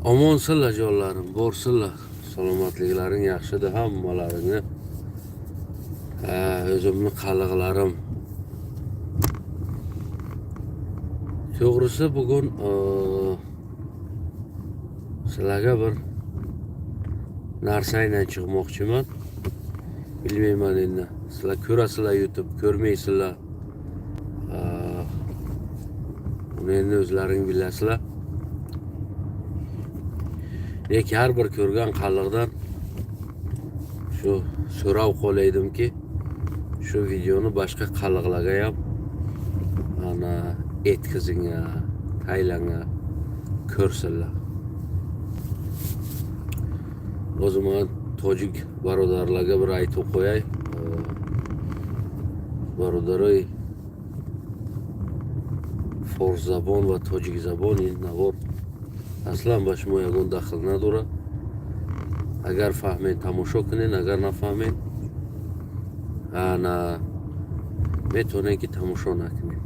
Omonsizlar jonlarim, borsinlar. Salomatliklaring yaxshidi hammalaringni. Ha, o'zimni qalliqlarim. To'g'risi bugun sizlarga bir narsa aynan chiqmoqchiman. Bilmayman endi. Sizlar ko'rasizlar YouTube, ko'rmaysizlar. Uni endi o'zlaring bilasizlar. Lekin har bir ko'rgan qalliqdan shu so'rab qo'laydimki, shu videoni boshqa qalliqlarga ham ana etkizinglar, taylanglar, ko'rsinlar. O'zim tojik birodarlarga bir aytib qo'yay. Бародарои форсзабон ва тоҷикзабон, ин навор аслан ба шумо ягон дахл надорад. Агар фаҳмед, тамошо кунед, агар нафаҳмед, ана метавонед ки тамошо накунед.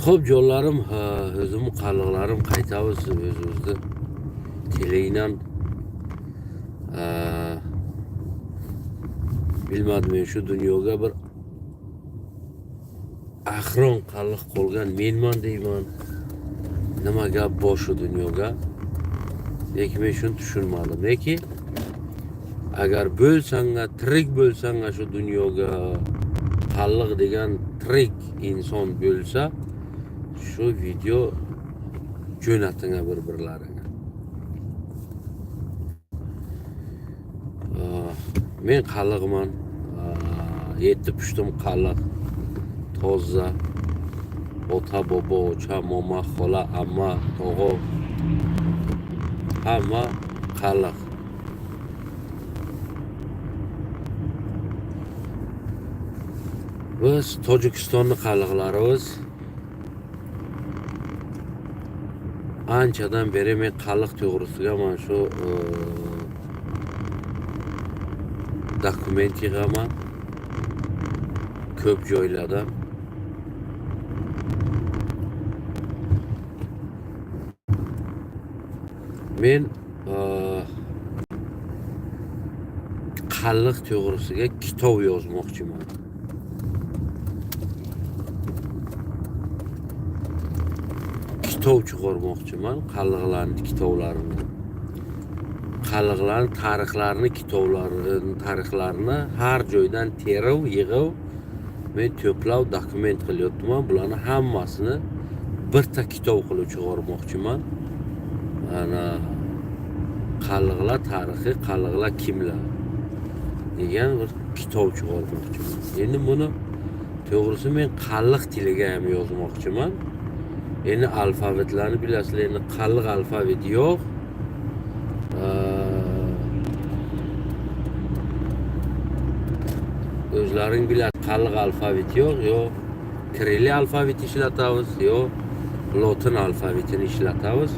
Xo'p, jonlarim, o'zimni qalliqlarim, qaytamiz o'zimizni tilingdan. Bilmadim, men shu dunyoga bir ahron qalliq qolgan menman deyman. Nima gap bor shu dunyoga? Lekin men shuni tushunmadim. Lekin agar bo'lsang, tirik bo'lsang, shu dunyoga qalliq degan tirik inson bo'lsa, shu video jo'natinglar bir-birlaringga. Men qalliqman. Yetti pushtim qalliq. Toza. Ota, bobo, ocha, momo, xola, amma, tog'a, hamma qalliq. Biz Tojikistonni qalliqlarimiz. Anchadan beri men qalliq to'g'risiga mana shu dokument yig'aman ko'p joylardan. Men qalliq to'g'risiga kitob yozmoqchiman. Kitob chiqarmoqchiman, qalliqlarni kitoblarini. Qalliqlarni tarixlarini, kitoblarini, tarixlarini har joydan terib, yig'ib, men to'plab dokument qilyapman. Bularni hammasini birta kitob qilib chiqarmoqchiman. Ana qalliqlar tarixi, qalliqlar kimlar degan bir kitob chiqarmoqchiman. Endi buni to'g'risi men qalliq tiliga ham yozmoqchiman. Endi alfabetlarni bilasizlar, endi qalliq alfabeti yo'q. O'zlaring biladi, qalliq alfabeti yo'q, yo kirilli alfabet ishlatamiz, yo lotin alfabetini ishlatamiz.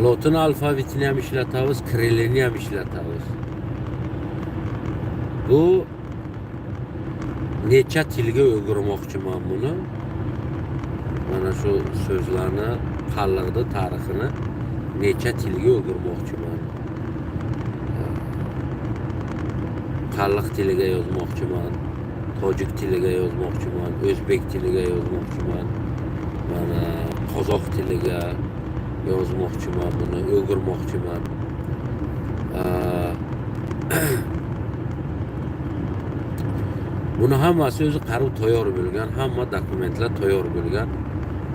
Lotin alfabetini ham ishlatamiz, kirillini ham ishlatamiz. Bu necha tilga o'girmoqchiman buni. Mana shu so'zlarni, qalliqni tarixini necha tilga o'girmoqchiman. Qalliq tiliga yozmoqchiman, tojik tiliga yozmoqchiman, o'zbek tiliga yozmoqchiman, mana qozoq tiliga yozmoqchiman, buni o'girmoqchiman. Buni hammasi o'zi qarib tayyor bo'lgan, hamma dokumentlar tayyor bo'lgan,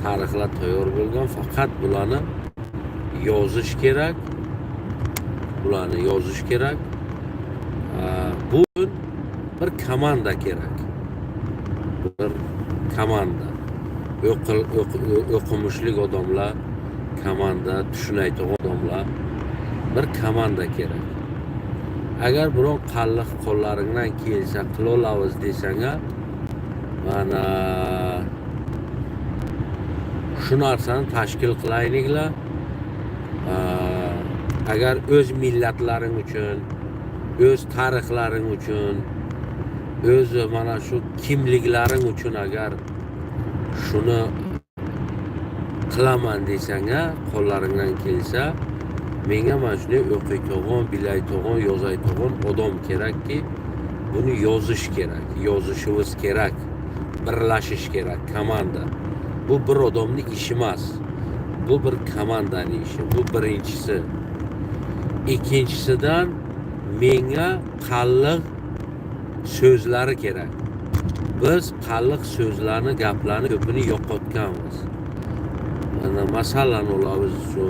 tarixlar tayyor bo'lgan, faqat bularni yozish kerak. Bularni yozish kerak. Bu bir komanda kerak. Bir komanda. O'qimishlik odamlar, komanda, tushunaydigan odamlar, bir komanda kerak. Agar biron qalliq qo'llaringdan kelsa qilolamiz desang, mana shu narsani tashkil qilayliklar. Agar o'z millatlaring uchun, o'z tarixlaring uchun, o'z mana shu kimliklaring uchun agar Shuni qilaman desang, qo'llaringdan kelsa, menga mana shunday o'qiytog'on, bilaytog'on, yozaytog'on odam kerakki, buni yozish kerak, yozishimiz kerak, birlashish kerak, komanda. Bu bir odamni ishi emas, bu bir komandani ishi. Bu birinchisi. Ikkinchisidan, menga qalliq so'zlari kerak. Biz qalliq so'zlarni, gaplarni ko'pini yo'qotganmiz. Mana, masalan, olamiz, shu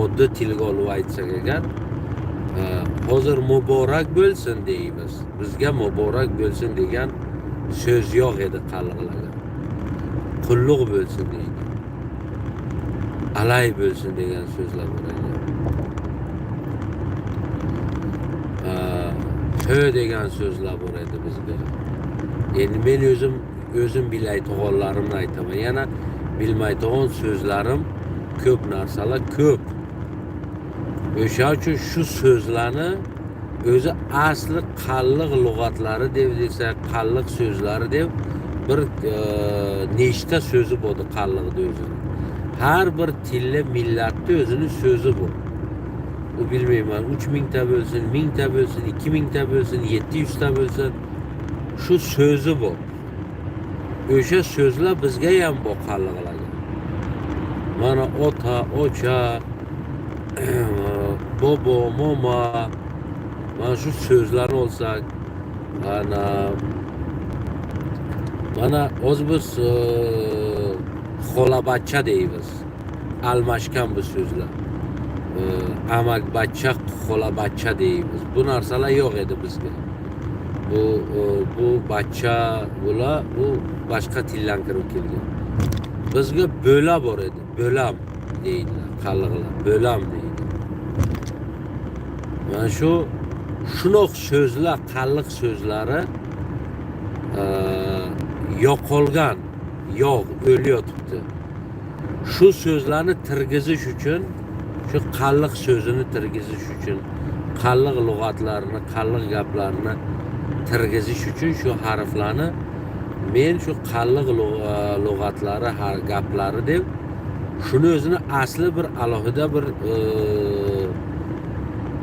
oddiy tilga olib aytsak agar, hozir "muborak bo'lsin" deymiz. Bizga "muborak bo'lsin" degan so'z yo'q edi qalliqlarga. "Qulluq bo'lsin" deydi, "alay bo'lsin" degan so'zlar bor edi, "hö" degan so'zlar bor edi bizga. Endi men o'zim bilmaydiganlarimni aytaman, yana bilmaydigan so'zlarim ko'p, narsalar ko'p. O'sha uchun shu so'zlarni o'zi asli qalliq lug'atlari deb desak, qalliq so'zlari deb bir nechta so'zi bo'ldi qalliqni o'zini. Har bir tilli millatni o'zini so'zi bor. U bilmayman, 3000 ta bo'lsin, 1000 ta bo'lsin, 2000 ta bo'lsin, 700 ta bo'lsin, shu so'zi bor. O'sha so'zlar bizga ham bor, qalliqlarga. Mana, ota, ocha, bobo, momo, mana shu so'zlarni olsak, ana, mana hozir biz xolabachcha deymiz, almashgan bu so'zlar. Amakbachcha, xolabachcha deymiz. Bu narsalar yo'q edi bizga. Bu bachcha, bular, bu boshqa tildan kirib kelgan. Bizga bo'la bor edi, "bo'lam" deydilar qalliqlar, "bo'lam" deydi. Mana shu shunoq so'zlar, qalliq so'zlari yo'qolgan, yo'q, o'layotibdi. Shu so'zlarni tirgizish uchun, shu qalliq so'zini tirgizish uchun, qalliq lug'atlarini, qalliq gaplarni tirgizish uchun shu harflarni men shu qalliq lug'atlari, har gaplari deb shuni o'zini asli bir alohida bir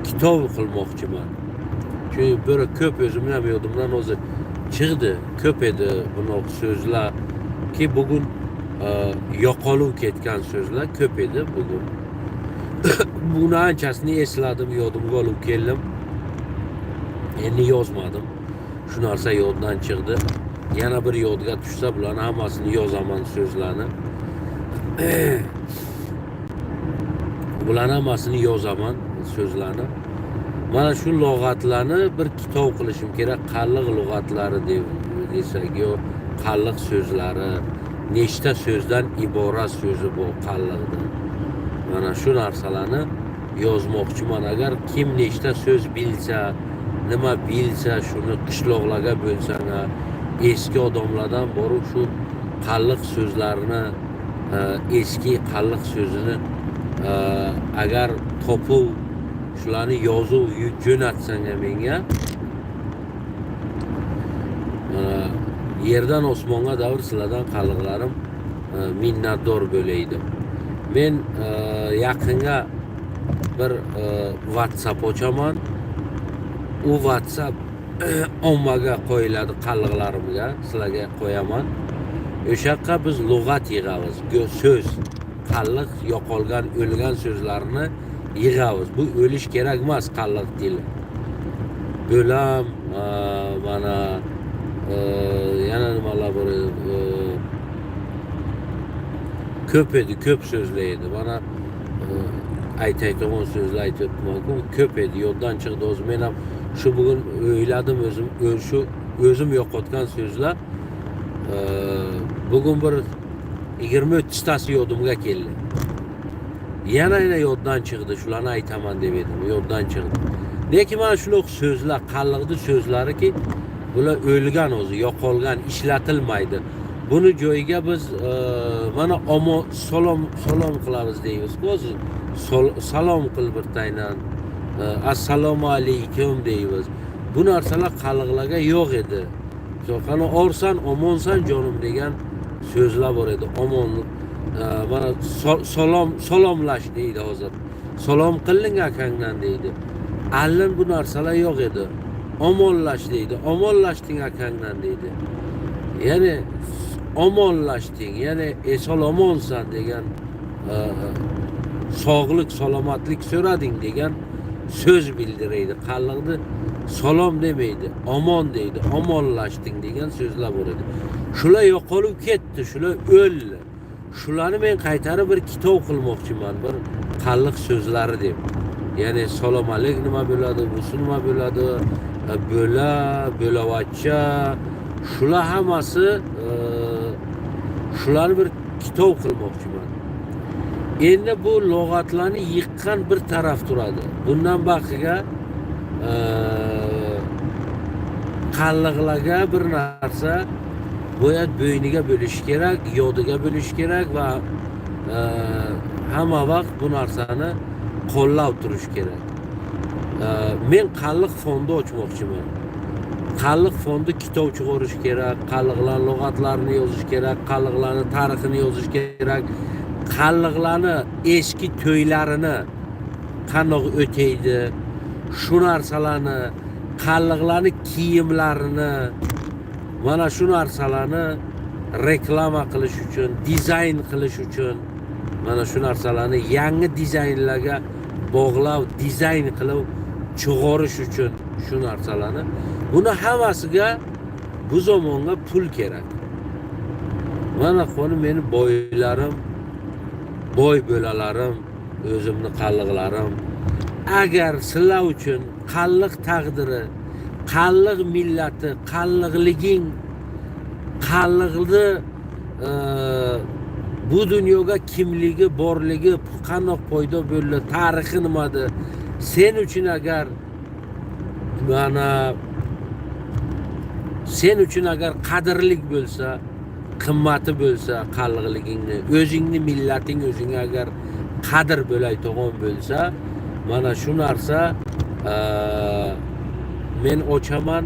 kitob qilmoqchiman. Chunki bir ko'p o'zimni ham yodimdan o'zi chiqdi, ko'p edi bunaqa so'zlarki, bugun yo'qolib ketgan so'zlar ko'p edi. Bugun buni anchasini esladim, yodimga olib keldim, endi yozmadim. Shu narsa yoddan chiqdi. Yana bir yodga tushsa, bularni hammasini yozaman, so'zlarni, bularni hammasini yozaman, so'zlarni. Mana shu lug'atlarni bir kitob qilishim kerak, qalliq lug'atlari deb desak yo qalliq so'zlari, nechta so'zdan iborat so'zi bu qalliqda. Mana shu narsalarni yozmoqchiman. Agar kim nechta so'z bilsa, nima bilsa, shuni qishloqlarga bo'lsang, eski odamlardan borib shu qalliq so'zlarini, eski qalliq so'zini agar topib, shularni yozib jo'natsang menga, mana, yerdan osmonga davr sizlardan, qalliqlarim, minnatdor bo'laydim men. Yaqinga bir WhatsApp ochaman. U WhatsApp ommaga qo'yiladi, qalliqlarimga, sizlarga qo'yaman. O'sha yoqqa biz lug'at yig'amiz, so'z, qalliq yo'qolgan, o'lgan so'zlarni yig'amiz. Bu o'lish kerak emas qalliq tili. Bo'lam, mana, yana nimalar bor edi, ko'p edi, ko'p so'zlar edi. Mana, aytayotgan so'zlar aytyapmanku, ko'p edi, yoddan chiqdi hozir. Men ham shu bugun o'yladim o'zim, shu o'zim yo'qotgan so'zlar, bugun bir 20-30 tasi yodimga keldi. Yana yoddan chiqdi, shularni aytaman deb edim, yoddan chiqdi. Lekin mana shunaqa so'zlar, qalliqni so'zlariki, bular o'lgan o'zi, yo'qolgan, ishlatilmaydi. Buni joyiga biz mana, omo, salom, salom qilamiz deymizku hozir. Salom qil bir taynan, "assalomu alaykum" deymiz. Bu narsalar qalliqlarga yo'q edi. Qani, orsan, omonsan, jonim degan. So'zlar bor edi. Omon, mana salom, salomlash deydi hozir. Salom qilding akangdan deydi. Allin bu narsalar yo'q edi. Omonlash deydi. Omonlashding akangdan deydi. Ya'ni omonlashding, ya'ni eson omonsan degan, sog'lik, salomatlik so'rading degan so'z bildiraydi. Qalliqni salom demaydi, omon deydi, omonlashding degan so'zlar bor edi. Shular yo'qolib ketdi, shular o'ldi. Shularni men qaytarib bir kitob qilmoqchiman, bir qalliq so'zlari deb. Ya'ni salom alik nima bo'ladi, busi nima bo'ladi, bo'la, bo'lavachcha, shular hammasi, shularni bir kitob qilmoqchiman. Endi bu lug'atlarni yiqqan bir taraf turadi. Bundan baqiga qalliqlarga bir narsa boyat bo'yniga bo'lishi kerak, yodiga bo'lishi kerak va hamma vaqt bu narsani qo'llab turish kerak. Men qalliq fondi ochmoqchiman. Qalliq fondi kitob chiqarish kerak, qalliqlar lug'atlarini yozish kerak, qalliqlarni tarixini yozish kerak, qalliqlarni eski to'ylarini qandoq o'taydi, shu narsalarni, qalliqlarni kiyimlarini, mana shu narsalarni reklama qilish uchun, dizayn qilish uchun, mana shu narsalarni yangi dizaynlarga bog'lab, dizayn qilib chiqarish uchun shu narsalarni, buni hammasiga bu zamonga pul kerak. Mana qoni meni boylarim, boy bo'lalarim, o'zimni qalliqlarim. Agar sizlar uchun qalliq taqdiri, qalliq millati, qalliqliging, qalliqni bu dunyoga kimligi, borligi, qandoq paydo bo'ldi, tarixi nimadir, sen uchun agar mana sen uchun agar qadrlik bo'lsa, qimmati bo'lsa qalliqligingni, o'zingni millating o'zingga agar qadr bo'layotgan bo'lsa, mana shu narsa, men ochaman.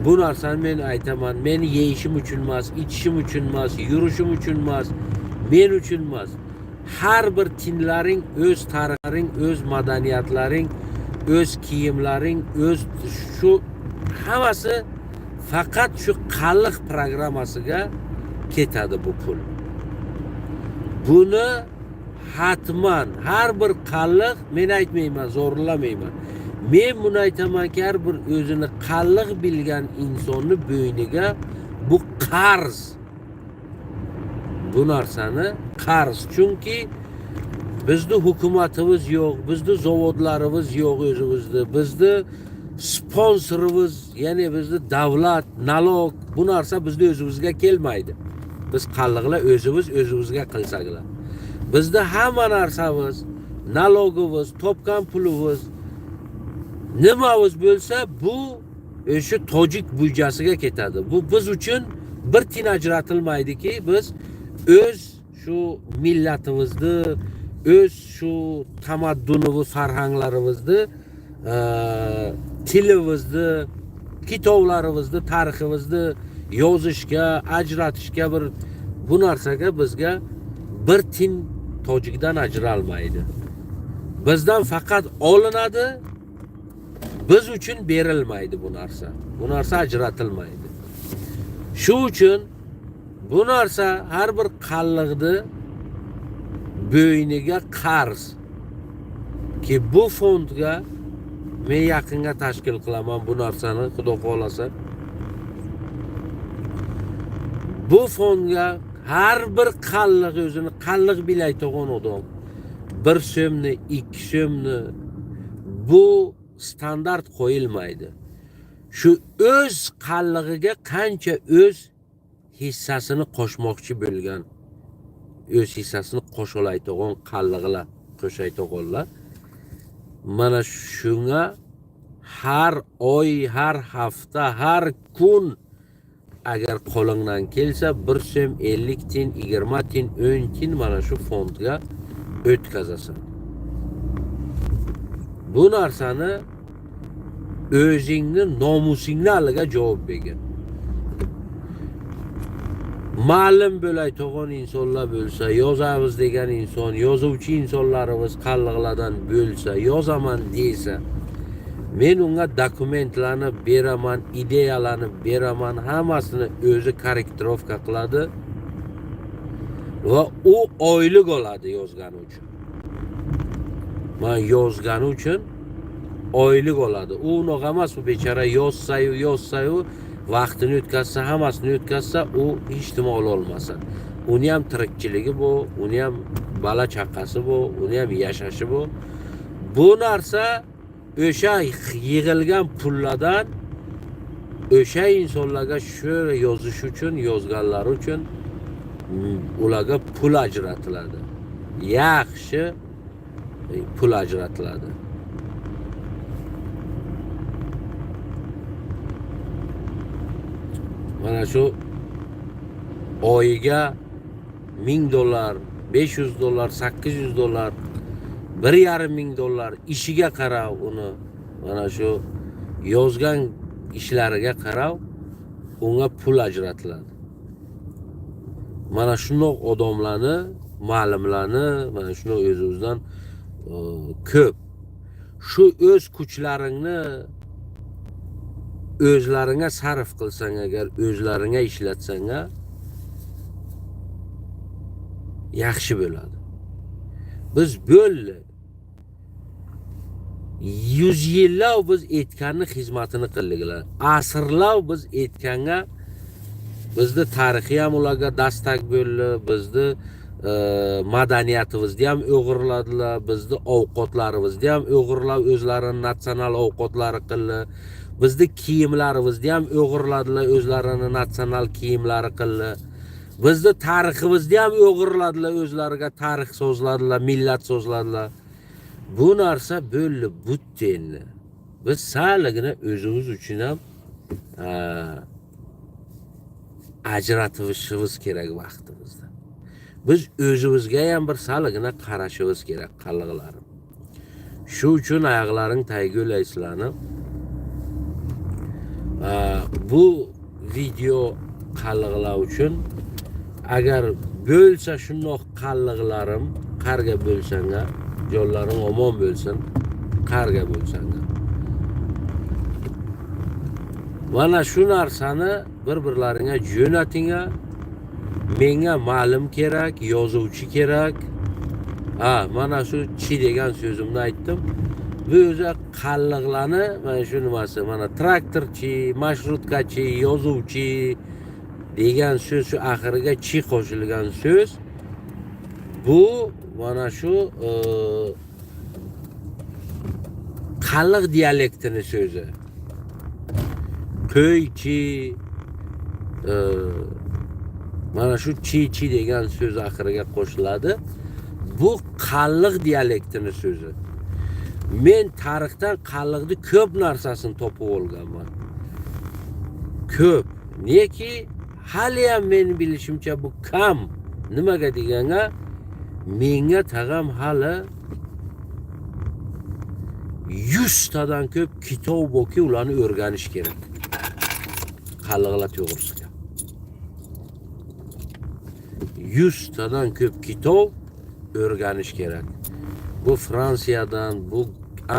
Bu narsani men aytaman. Men yeyishim uchun emas, ichishim uchun emas, yurishim uchun emas, men uchun emas. Har bir tinlaring o'z tarixlaring, o'z madaniyatlaring, o'z kiyimlaring, o'z shu hammasi faqat shu qalliq programmasiga ketadi bu pul. Buni hatman har bir qalliq, men aytmayman, zo'rlamayman. Men buni aytamanki, har bir o'zini qalliq bilgan insonni bo'yniga bu qarz. Bu narsani qarz, chunki bizni hukumatimiz yo'q, bizni zavodlarimiz yo'q o'zimizni, bizni sponsorimiz, ya'ni bizni davlat, налог, bu narsa bizni o'zimizga kelmaydi. Biz qalliqlar o'zimiz o'zimizga qilsaklar. Bizda hamma narsamiz, налог imiz, topgan pulimiz, nimamiz bo'lsa, bu o'sha tojik byudjetiga ketadi. Bu biz uchun bir tiyin ajratilmaydiki, biz o'z shu millatimizni, o'z shu tamaddunimiz, farhanglarimizni, tilimizni, kitoblarimizni, tariximizni yozishga, ajratishga bir bu narsaga bizga bir tiyin tojikdan ajralmaydi. Bizdan faqat olinadi, biz uchun berilmaydi bu narsa. Bu narsa ajratilmaydi. Shu uchun bu narsa har bir qalliqni bo'yniga qarz ki bu fondga men yaqinga tashkil qilaman bu narsani, Xudo xohlasa. Bu fondga har bir qalliq, o'zini qalliq bilayotgan odam 1 so'mni, 2 so'mni, bu standart qo'yilmaydi. Shu o'z qallig'iga qancha o'z hissasini qo'shmoqchi bo'lgan, o'z hissasini qo'sholayotgan qallig'lar, qo'shayotganlar mana shunga har oy, har hafta, har kun agar qo'lingdan kelsa 1 so'm 50 tiyin, 20 tiyin, 10 tiyin mana shu fondga o'tkazasan. Bu narsani o'zingni nomusingni aliga javob bergin. Ma'lum bo'layotgan insonlar bo'lsa, yozamiz degan inson, yozuvchi insonlarimiz qalliqlardan bo'lsa, yozaman desa, men unga dokumentlarni beraman, ideyalarni beraman, hammasini o'zi korrektirovka qiladi va u oylik oladi yozgani uchun. Man yozgani uchun oylik oladi. U unaqa emas, u bechora yozsa-yu, yozsa-yu, vaqtini o'tkazsa, hammasini o'tkazsa, u hech nima ololmasa. Uni ham tirikchiligi bu, uni ham bala chaqasi bu, uni ham yashashi bu. Bu narsa o'sha yig'ilgan pullardan o'sha insonlarga shu yozish uchun, yozganlari uchun ularga pul ajratiladi. Yaxshi pul ajratiladi. Mana shu oyiga $1000, $500, $800, $1500 ishiga qarab, uni mana shu yozgan ishlariga qarab unga pul ajratiladi. Mana shundoq odamlarni, ma'lumlarni mana shundoq o'zimizdan ko'p. Shu o'z kuchlaringni o'zlaringga sarf qilsang, agar o'zlaringga ishlatsang, yaxshi bo'ladi. Biz bo'ldi. 100 yillab biz aytganni xizmatini qildilar. Asrlab biz aytganga bizni tarixi ham ularga dastak bo'ldi, bizni madaniyatimizni ham o'g'irladilar, bizni ovqatlarimizni ham o'g'irlab o'zlarini natsional ovqatlari qildi. Bizni kiyimlarimizni ham o'g'irladilar, o'zlarini natsional kiyimlari qildi. Bizni tariximizni ham o'g'irladilar, o'zlariga tarix so'zladilar, millat so'zladilar. Bu narsa bo'ldi, butdi endi. Biz salgina o'zimiz uchun ham ajratishimiz kerak vaqtimizda. Biz o'zimizga ham bir salgina qarashimiz kerak, qalliqlarim. Shu uchun oyoqlaring tagiga o'laysizlarni. Bu video qalliqlar uchun agar bo'lsa shundoq qalliqlarim, qarga bo'lsanglar, jonlaring omon bo'lsin, qarga bo'lsanglar. Mana shu narsani bir-birlaringga jo'natinglar. Menga ma'lum kerak, yozuvchi kerak. Ha, mana shu chi degan so'zimni aytdim. Bu o'zi qalliqlarni mana shu nimasi, mana traktorchi, marshrutkachi, yozuvchi degan so'z, shu oxiriga chi qo'shilgan so'z. Bu mana shu qalliq dialektini so'zi. Qo'ychi, mana shu chi chi degan so'z oxiriga qo'shiladi. Bu qalliq dialektini so'zi. Men tarixdan qalliqni ko'p narsasini topib olganman. Ko'p. Neki hali ham men bilishimcha bu kam. Nimaga deganga menga tag'am hali 100 tadan ko'p kitob borki, ularni o'rganish kerak. Qalliqlar to'g'risida. 100 tadan ko'p kitob o'rganish kerak. Bu Fransiyadan, bu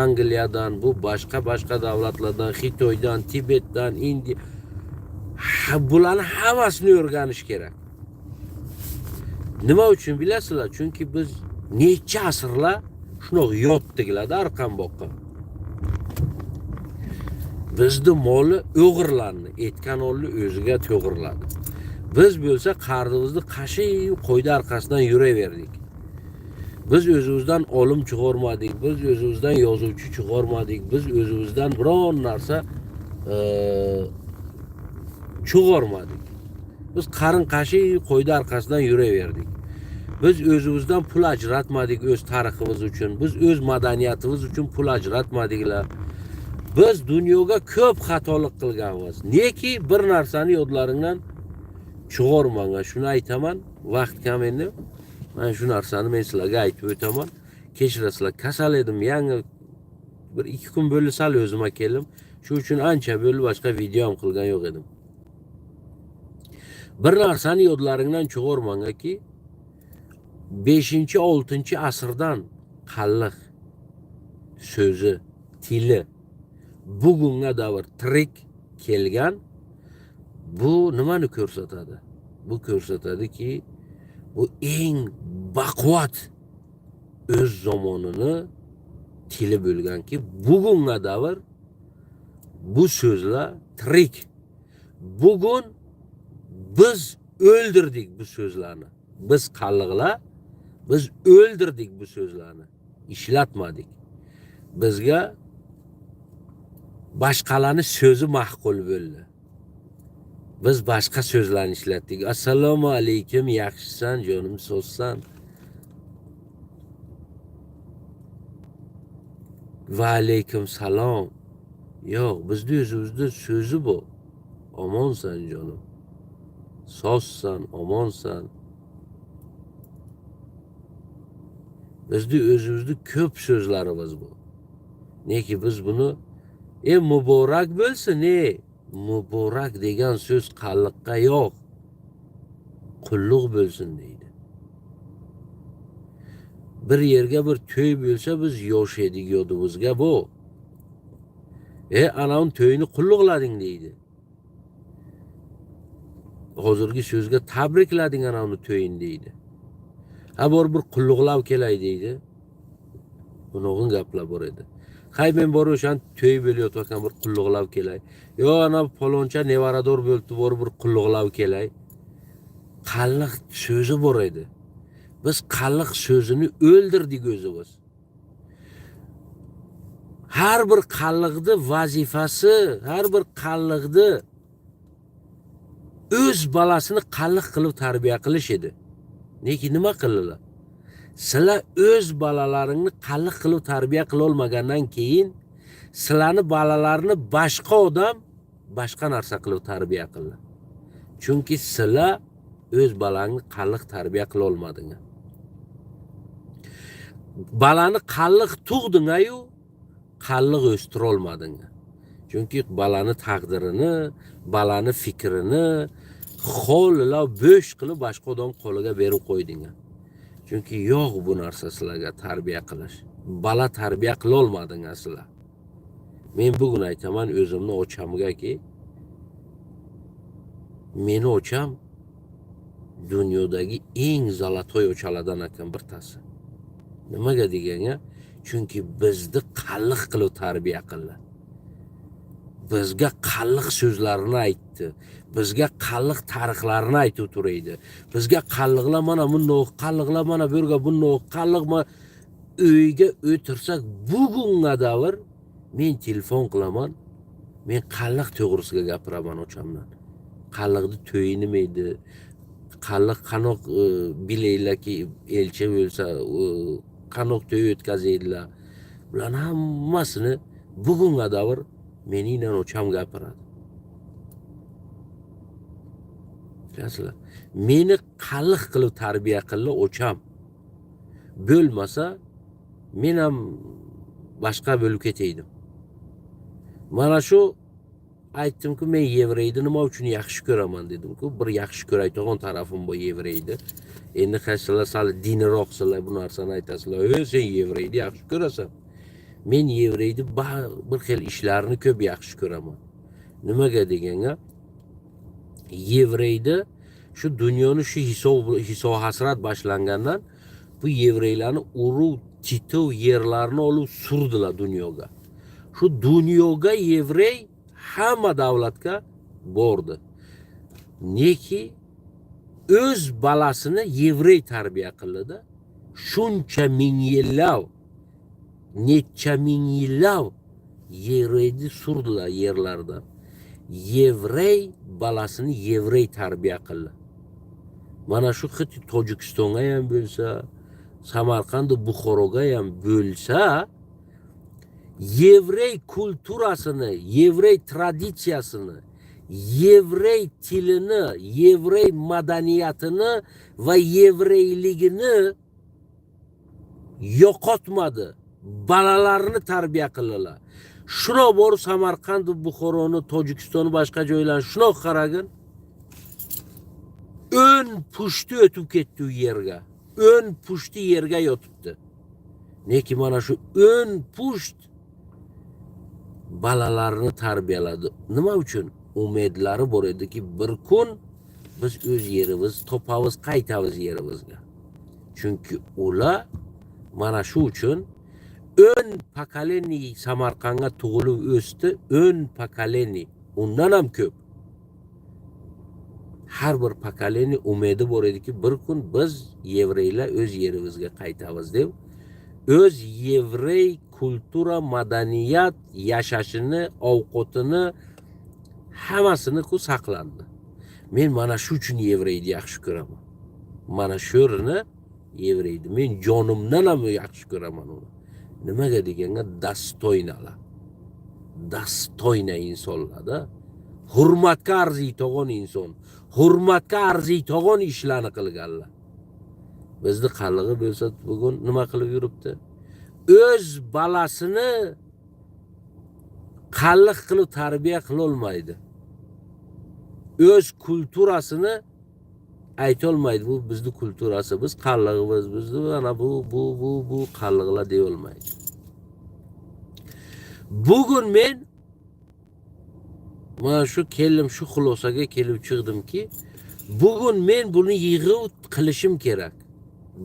Angliyadan, bu boshqa-boshqa davlatlardan, Xitoydan, Tibetdan, Indiya, bularni hammasini o'rganish kerak. Nima uchun bilasizlar? Chunki biz necha asrlar shundoq yotdiklarda arqon boqqan. Bizni moli o'g'irlandi, aytgan oldi o'ziga to'g'irladi. Biz bo'lsa qardimizni qashib qo'ydi orqasidan yuraverdik. Biz o'zimizdan olim chiqarmadik, biz o'zimizdan yozuvchi chiqarmadik, biz o'zimizdan biron narsa chiqarmadik. Biz qarin qashib qo'ydi orqasidan yuraverdik. Biz o'zimizdan pul ajratmadik o'z tariximiz uchun, biz o'z madaniyatimiz uchun pul ajratmadiklar. Biz dunyoga ko'p xatolik qilganmiz. Neki bir narsani yodlaringdan chiqarmanglar. Shuni aytaman, vaqt kam endi. Mana shu narsani men sizlarga aytib o'taman. Kechirasizlar, kasal edim, yangi bir 2 kun bo'ldi sal o'zima keldim. Shu uchun ancha bo'ldi boshqa video ham qilgan yo'q edim. Bir narsani yodlaringdan chiqarmangki, 5-6 asrdan qalliq so'zi, tili bugunga davr tirik kelgan. Bu nimani ko'rsatadi? Bu ko'rsatadiki, bu eng baquvvat o'z zamonini tili bo'lganki, bugunga davr bu so'zlar tirik. Bugun biz o'ldirdik bu so'zlarni. Biz qalliqlar, biz o'ldirdik bu so'zlarni. Ishlatmadik. Bizga boshqalarni so'zi ma'qul bo'ldi. Biz boshqa so'zlarni ishlatdik. Assalomu alaykum, yaxshisan, jonim sozsan. Va alaykum salom. Yo'q, bizni o'zimizda so'zi bu. Omonsan jonim. Sozsan, omonsan. Bizni o'zimizda ko'p so'zlarimiz bu. Neki biz buni muborak bo'lsin, muborak degan so'z qalliqqa yo'q. Qulluq bo'lsin deydi. Bir yerga bir to'y bo'lsa biz yosh edik yodimizga bu. Anavun to'yini qulluqlading deydi. Hozirgi so'zga tabriklading anavuni to'yini deydi. Ha bor bir qulluqlab kelay deydi. Bunog'in gaplar bor edi. Hay men borib o'shan to'y bo'layotgan bir qulluqlab kelay. Yo ana paloncha nevarador bo'libdi, borib bir qulluqlab kelay. Qalliq so'zi bor edi. Biz qalliq so'zini o'ldirdik o'zimiz. Har bir qalliqni vazifasi, har bir qalliqni o'z bolasini qalliq qilib tarbiya qilish edi. Lekin nima qildilar? Sizlar o'z bolalaringni qalliq qilib tarbiya qila olmagandan keyin sizlarni bolalarini boshqa odam boshqa narsa qilib tarbiya qildi. Chunki sizlar o'z bolangni qalliq tarbiya qila olmadinglar. Bolani qalliq tug'ding-ku, qalliq o'stira olmadinglar. Chunki bolani taqdirini, bolani fikrini xo'lila bo'sh qilib boshqa odam qo'liga berib qo'ydinglar. Chunki yo'q bu narsa sizlarga tarbiya qilish. Bola tarbiya qila olmadinglar sizlar. Men bugun aytaman o'zimni ochamgaki, meni ocham dunyodagi eng zolotoy ochalardan ekan birtasi. Nimaga deganga? Chunki bizni qalliq qilib tarbiya qildi. Bizga qalliq so'zlarini aytdi. Bizga qalliq tarixlarini aytib turaydi. Bizga qalliqlar mana bundoq, qalliqlar mana bu yerga bundoq, qalliq uyga o'tirsak bugunga davr men telefon qilaman. Men qalliq to'g'risida gapiraman ochamdan. Qalliqni to'yi nima edi? Qalliq qanoq bilinglarki elchi bo'lsa, qanoq to'y o'tkazadilar. Bularni hammasini bugunga davr meningla ocham gapiradi. Bilasizlar, meni qalliq qilib tarbiya qildi ocham. Bo'lmasa men ham boshqa bo'lib ketaydim. Mana shu aytdimku, men yevreyni nima uchun yaxshi ko'raman dedimku. Bir yaxshi ko'raydigan tarafim bu yevreyni. Endi qaysilar sal dinroqsizlar bu narsani aytasizlar. "Ey, sen yevreyni yaxshi ko'rasan." Men yevreyni bir xil ishlarini ko'p yaxshi ko'raman. Nimaga deganga, yevreyni shu dunyoni shu hisob hasrat boshlangandan bu yevreylarni urug' tituv yerlarini olib surdilar dunyoga. Shu dunyoga yevrey hamma davlatga bordi. Neki o'z bolasini yevrey tarbiya qildi. Shuncha ming yillab, necha ming yillab yevreyni surdilar yerlardan. Yevrey bolasini yevrey tarbiya qildi. Mana shu xuddi Tojikistonga ham bo'lsa, Samarqand Buxoroga ham bo'lsa, yevrey kulturasini, yevrey traditsiyasini, yevrey tilini, yevrey madaniyatini va yevreyligini yo'qotmadi. Bolalarini tarbiya qildilar. Shuna borib Samarqand, Buxoroni, Tojikistonni boshqa joylarni shuna qaragin. 10 pushti o'tib ketdi u yerga. 10 pushti yerga yotibdi. Lekin mana shu 10 pusht bolalarini tarbiyaladi. Nima uchun? Umidlari bor ediki, bir kun biz o'z yerimiz topamiz, qaytamiz yerimizga. Chunki ular mana shu uchun 10 поколение Samarqandga tug'ilib o'sdi, 10 поколение, undan ham ko'p. Har bir поколение umidi bor ediki, bir kun biz yevreylar o'z yerimizga qaytamiz deb, o'z yevrey культура, madaniyat, yashashini, ovqatini, hammasini ku saqlandi. Men mana shu uchun yevreyni yaxshi ko'raman. Mana shurini, yevreyni men jonimdan ham yaxshi ko'raman uni. Nimaga deganga, достойна lar, достойна insonlarda, hurmatga arziydigan inson, hurmatga arziydigan ishlarni qilganlar. Bizni qallig'i bo'lsa, bugun nima qilib yuribdi? O'z balasini qalliq qilib tarbiya qilolmaydi, o'z культура sini aytolmaydi. Bu bizni культура si, biz qallig'imiz, bizni mana bu qalliqlar deyolmaydi. Bugun men mana shu keldim, shu xulosaga kelib chiqdimki, bugun men buni yig'ib qilishim kerak.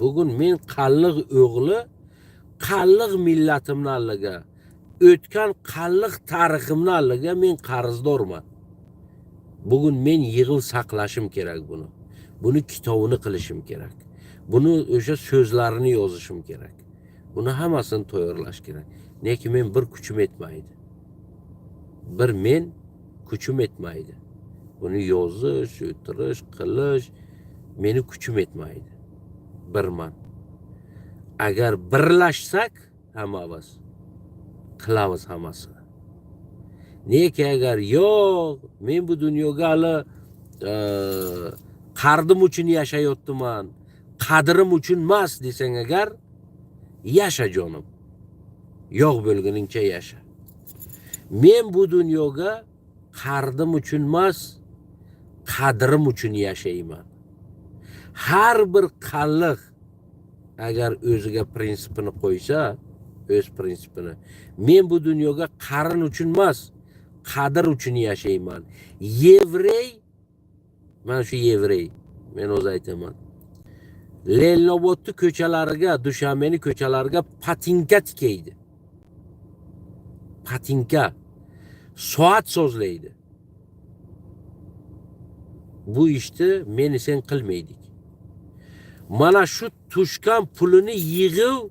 Bugun men qalliq o'g'li, qalliq millatimni alliga, o'tgan qalliq tariximni alliga men qarzdorman. Bugun men yig'ib saqlashim kerak buni kitobini qilishim kerak, buni o'sha so'zlarini yozishim kerak, buni hammasini tayyorlash kerak. Lekin men bir kuchim yetmaydi, bir men kuchim yetmaydi buni yozish, o'tirish, qilish, meni kuchim yetmaydi bir man. Agar birlashsak, hammamiz qilamiz hammasini. Neki agar yo'q, men bu dunyoga hali qardim uchun yashayaptiman, qadrim uchun emas desang agar, yasha jonim, yo'q bo'lguningcha yasha. Men bu dunyoga qardim uchun emas, qadrim uchun yashayman. Har bir qalliq agar o'ziga prinsipini qo'ysa, o'z prinsipini, men bu dunyoga qarin uchun emas, qadr uchun yashayman. Yevrey, mana shu yevrey, men o'zi aytaman, Leninobodni ko'chalariga, Dushanbeni ko'chalariga patinka tikaydi, patinka, soat sozlaydi. Bu ishni meni sen qilmaydik. Mana shu tushgan pulini yig'ib,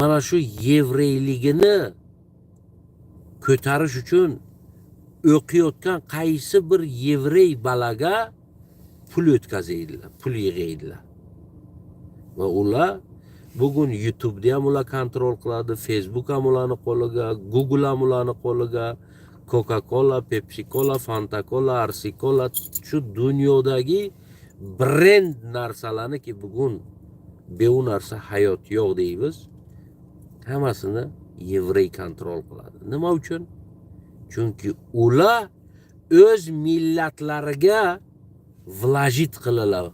mana shu yevreyligini ko'tarish uchun o'qiyotgan qaysi bir yevrey balaga pul o'tkazadilar, pul yig'aydilar. Va ular bugun YouTubeni ham ular контроль qiladi, Facebook ham ularni qo'liga, Google ham ularni qo'liga, Coca-Cola, Pepsi Cola, Fanta Cola, RC Cola, shu dunyodagi brend narsalarniki, bugun bu narsa hayot yo'q deymiz, hammasini yevrey контроль qiladi. Nima uchun? Chunki ular o'z millatlariga вложить qiladilar.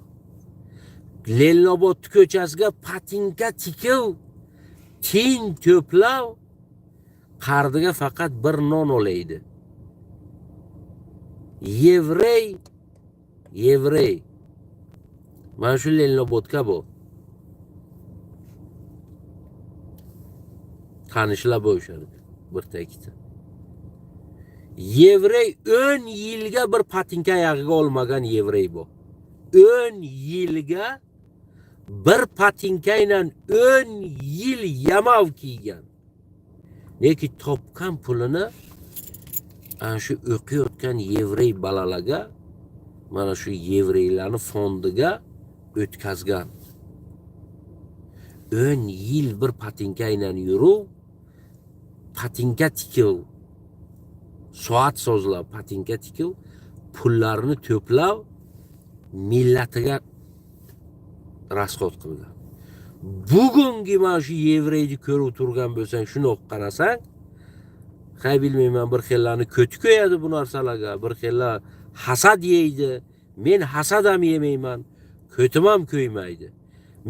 Leninobod ko'chasiga patinka tikib, tiyin to'plab, qardiga faqat bir non olaydi yevrey. Yevrey mana shu Leninobodga bu tanishlar bo'lishadi birta ikkita yevrey. 10 yilga bir patinka oyog'iga olmagan yevrey bu. 10 yilga bir patinka bilan 10 yil yamav kiygan, lekin topgan pulini ana shu o'qiyotgan yevrey bolalarga, mana shu yevreylarni fondiga o'tkazgan. 10 yil bir patinka bilan yurib, patinka tikib, soat sozlab, patinka tikib, pullarini to'plab, millatiga расход qilgan. Bugungi mana shu yevreyni ko'rib turgan bo'lsang, shuni o'qib qarasang, hay, bilmayman, bir xillarni ko'ti ko'yadi bu narsalarga, bir xillar Hasad yeydi. Men hasad ham yemayman. Ko'tim ham ko'ymaydi.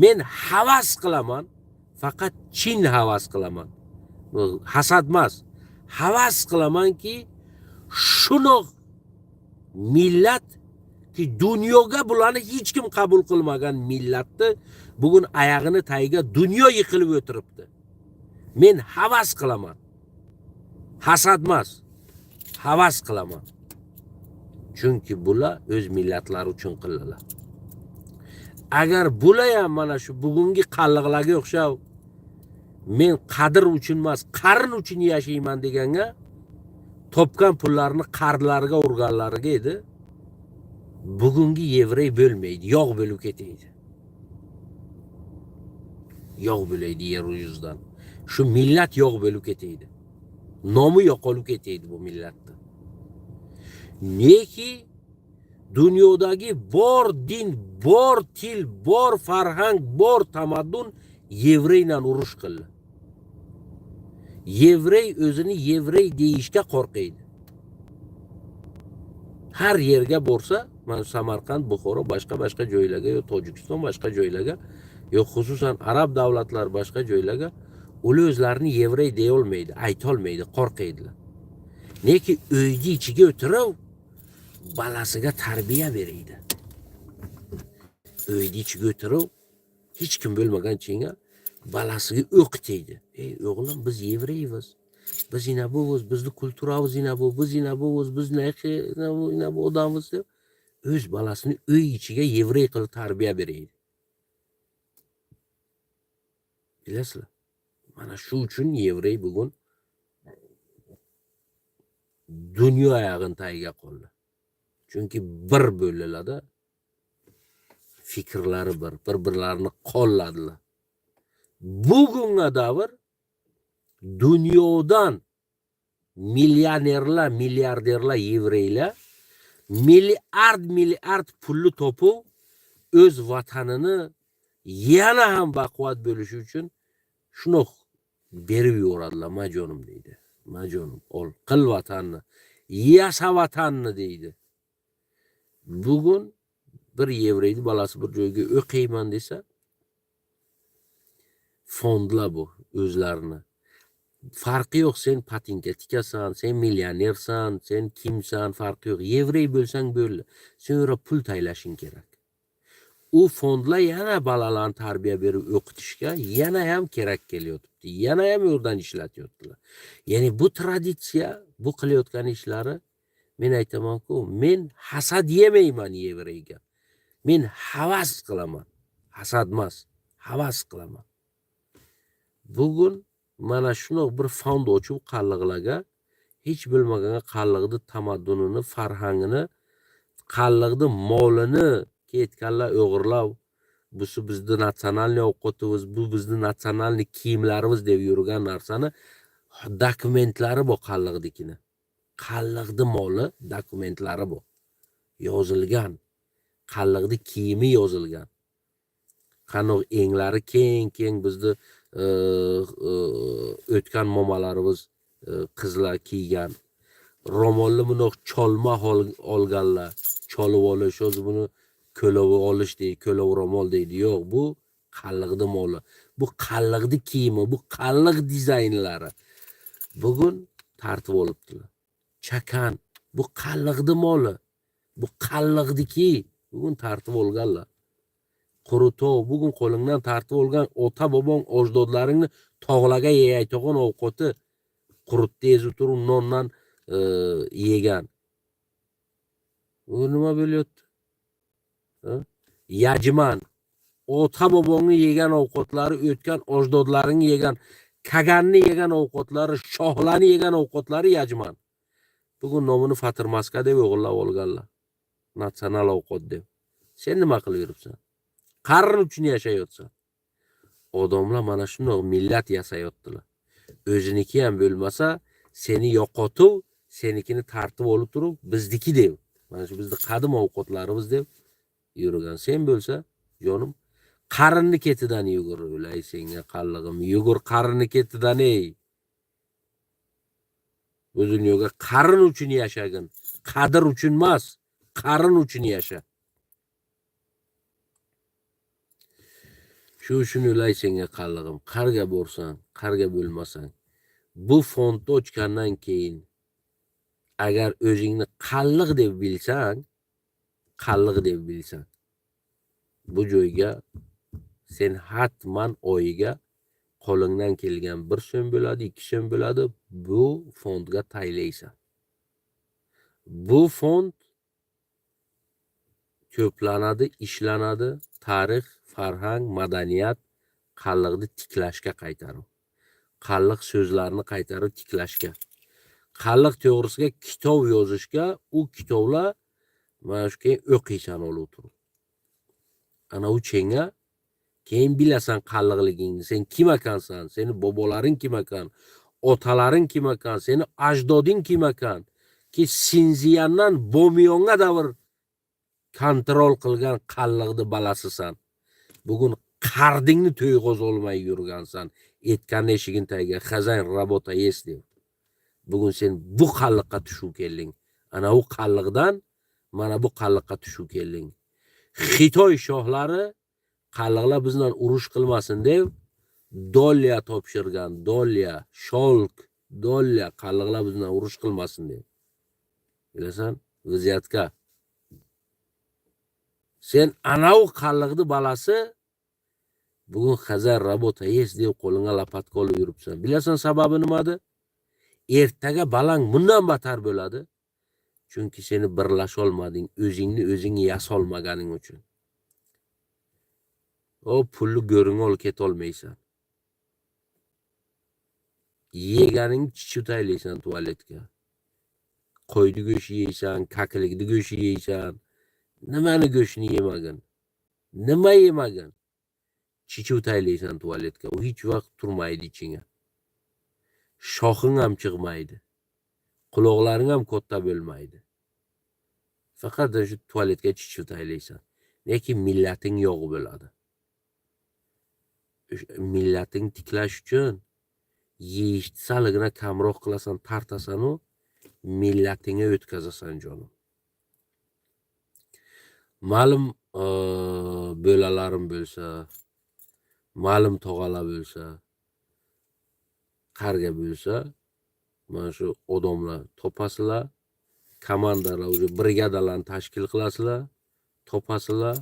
Men havas qilaman. Faqat chin havas qilaman. Bu hasad emas. Havas qilamanki, shunoq millat ki dunyoga bularni hech kim qabul qilmagan millatni bugun oyog'ini tagiga dunyo yiqilib o'tiribdi. Men havas qilaman. Hasad emas. Havas qilaman. Chunki bular o'z millatlari uchun qildilar. Agar bular ham mana shu bugungi qalliqlarga o'xshab men qadr uchun emas, qarin uchun yashayman deganga topgan pullarini qarzlarga urganlariga edi. Bugungi yevrey bo'lmaydi, yo'q bo'lib ketaydi. Yo'q bo'laydi yer yuzidan. Shu millat yo'q bo'lib ketaydi. Nomi yo'qolib ketaydi bu millatni. Neki dunyodagi bor din, bor til, bor farhang, bor tamaddun yevreyla urush qildi. Yevrey o'zini yevrey deyishga qo'rqaydi. Har yerga borsa, mana Samarqand, Buxoro, boshqa boshqa joylarga, yo Tojikiston boshqa joylarga, yo xususan arab davlatlari boshqa joylarga ular o'zlarini yevrey deya olmaydi, aytolmaydi, qo'rqaydilar. Neki uyni ichiga o'tirib balasiga tarbiya beraydi. Uyni ichiga o'tirib hech kim bo'lmagan chinga balasiga o'qitaydi. Ey o'g'lim, biz yevreymiz. Biz ina buviz, bizni kulturamiz ina bu, biz ina buviz, biz ina bu, ina bu odammiz deb o'z balasini uy ichiga yevrey qilib tarbiya beraydi. Bilasizlar? Mana shu uchun yevrey bugun dunyo oyog'ini tagiga qoldi. Chunki bir bo'ldilarda, fikrlari bir, bir-birlarini qo'lladilar. Bugungi davr dunyodan millionerlar, milliarderlar, yevreylar milliard milliard pulni topib o'z vatanini yana ham baquvvat bo'lishi uchun shundoq berib yuboradilar. Ma jonim deydi. Ma jonim, ol, qil vatanni, yasa vatanni deydi. Bugun bir yevreyni bolasi bir joyga o'qiyman desa, fondlar bu o'zlarini. Farqi yo'q, sen patinka tikasan, sen millionersan, sen kimsan, farqi yo'q. Yevrey bo'lsang bo'ldi. Sen ura pul taylashing kerak. U fondlar yana bolalarni tarbiya berib o'qitishga yana ham kerak kelyotibdi. Yana ham u yerdan ishlatyaptilar. Ya'ni bu traditsiya, bu qilayotgan ishlari, men aytamanku, men hasad yemayman yevreyga. Men havas qilaman. Hasad emas, havas qilaman. Bugun mana shundoq bir fond ochib qalliqlarga hech bilmaganga qalliqni tamaddunini, farhangini, qalliqni molini ketganlar o'g'irlab, busi bizni национальный ovqatimiz, bu bizni национальный kiyimlarimiz deb yurgan narsani dokumentlari bu qalliqnikini. Qalliqni moli dokumentlari bu. Yozilgan. Qalliqni kiyimi yozilgan. Qanoq englari keng keng bizni o'tgan momalarimiz qizlar kiygan. Ro'molni bundoq cholma olganlar. Cholib olish, o'zi buni ko'lovi olish deydi, ko'lov ro'mol deydi. Yo'q, bu qalliqni moli. Bu qalliqni kiyimi, bu qalliq dizaynlari. Bugun tartib olibdilar. Chakan, bu qalliqni moli. Bu qalliqniki bugun tartib olganlar. Qurutov bugun qo'lingdan tartib olgan ota bobong ajdodlaringni tog'larga yeyayotgan ovqati qurutni ezib turib nondan yegan. Bu nima bo'lyapti? Yajman. Ota bobongni yegan ovqatlari, o'tgan ajdodlaring yegan, kaganni yegan ovqatlari, shohlarni yegan ovqatlari yajman. Bugun nomini fatirmaska deb o'g'irlab olganlar. Natsional ovqat deb. Sen nima qilib yuribsan? Qarin uchun yashayotsan. Odamlar mana shundoq millat yasayotdilar. O'ziniki ham bo'lmasa, seni yo'qotib, senikini tartib olib turib, bizniki deb. Mana shu bizni qadim ovqatlarimiz deb yurgan. Sen bo'lsa, jonim, qarinni ketidan yugur. Ulay senga qallig'im, yugur qarinni ketidan ey. Bu dunyoga qarin uchun yashagin, qadr uchun emas. Qarin uchun yasha. Shu uchun o'lay senga qallig'im, qarga borsang, qarga bo'lmasang. Bu fondni ochgandan keyin agar o'zingni qalliq deb bilsang, qalliq deb bilsang, bu joyga sen hatman oyiga qo'lingdan kelgan 1 so'm bo'ladi, 2 so'm bo'ladi, bu fondga taylaysan. Bu fond to'planadi, ishlanadi, tarix, farhang, madaniyat qalliqni tiklashga qaytarib. Qalliq so'zlarini qaytarib tiklashga. Qalliq to'g'risiga kitob yozishga, u kitoblar mana shu keyin o'qiysan olib turib. Ana u chenga keyin bilasan qalliqligingni, sen kim ekansan, seni bobolaring kim ekan, otalaring kim ekan, seni ajdoding kim ekan, ki Sinziyandan Bomiyonga davr kontrol qilgan qalliqni balasisan. Bugun qardingni to'yg'oz olmay yurgansan, aytgan eshigin tagiga xazan rabota yes deb. Bugun sen bu qalliqqa tushib kelding. Ana u qalliqdan mana bu qalliqqa tushib kelding. Xitoy shohlari qalliqlar bizdan urush qilmasin deb dolya topshirgan, dolya, sholk, dolya qalliqlar bizdan urush qilmasin deb. Bilasan, vaziyatga. Sen ana u qalliqni balasi bugun xazar rabota yes deb qo'lingga lapatka olib yuribsan. Bilasan sababi nimada? Ertaga balang bundan battar bo'ladi. Chunki seni birlasha olmading, o'zingni o'zing yasolmaganing uchun. O pulni go'ringga olib ketolmaysan. Yeganing chichutaylaysan tualetga. Qo'yni go'shti yeysan, kaklikni go'shti yeysan. Nimani go'shtini yemagin? Nima yemagin? Chichutaylaysan tualetga. U hech vaqt turmaydi ichingga. Shoxing ham chiqmaydi. Quloqlaring ham katta bo'lmaydi. Faqat shu tualetga chichutaylaysan. Lekin millating yo'q bo'ladi. Millating tiklash uchun yeyishni salgina kamroq qilasan, tartasan u millatingga o'tkazasan jonim. Ma'lum bo'lalarim bo'lsa, ma'lum tog'alar bo'lsa, qarga bo'lsa, mana shu odamlar topasizlar, komandalar, уже brigadalarni tashkil qilasizlar, topasizlar,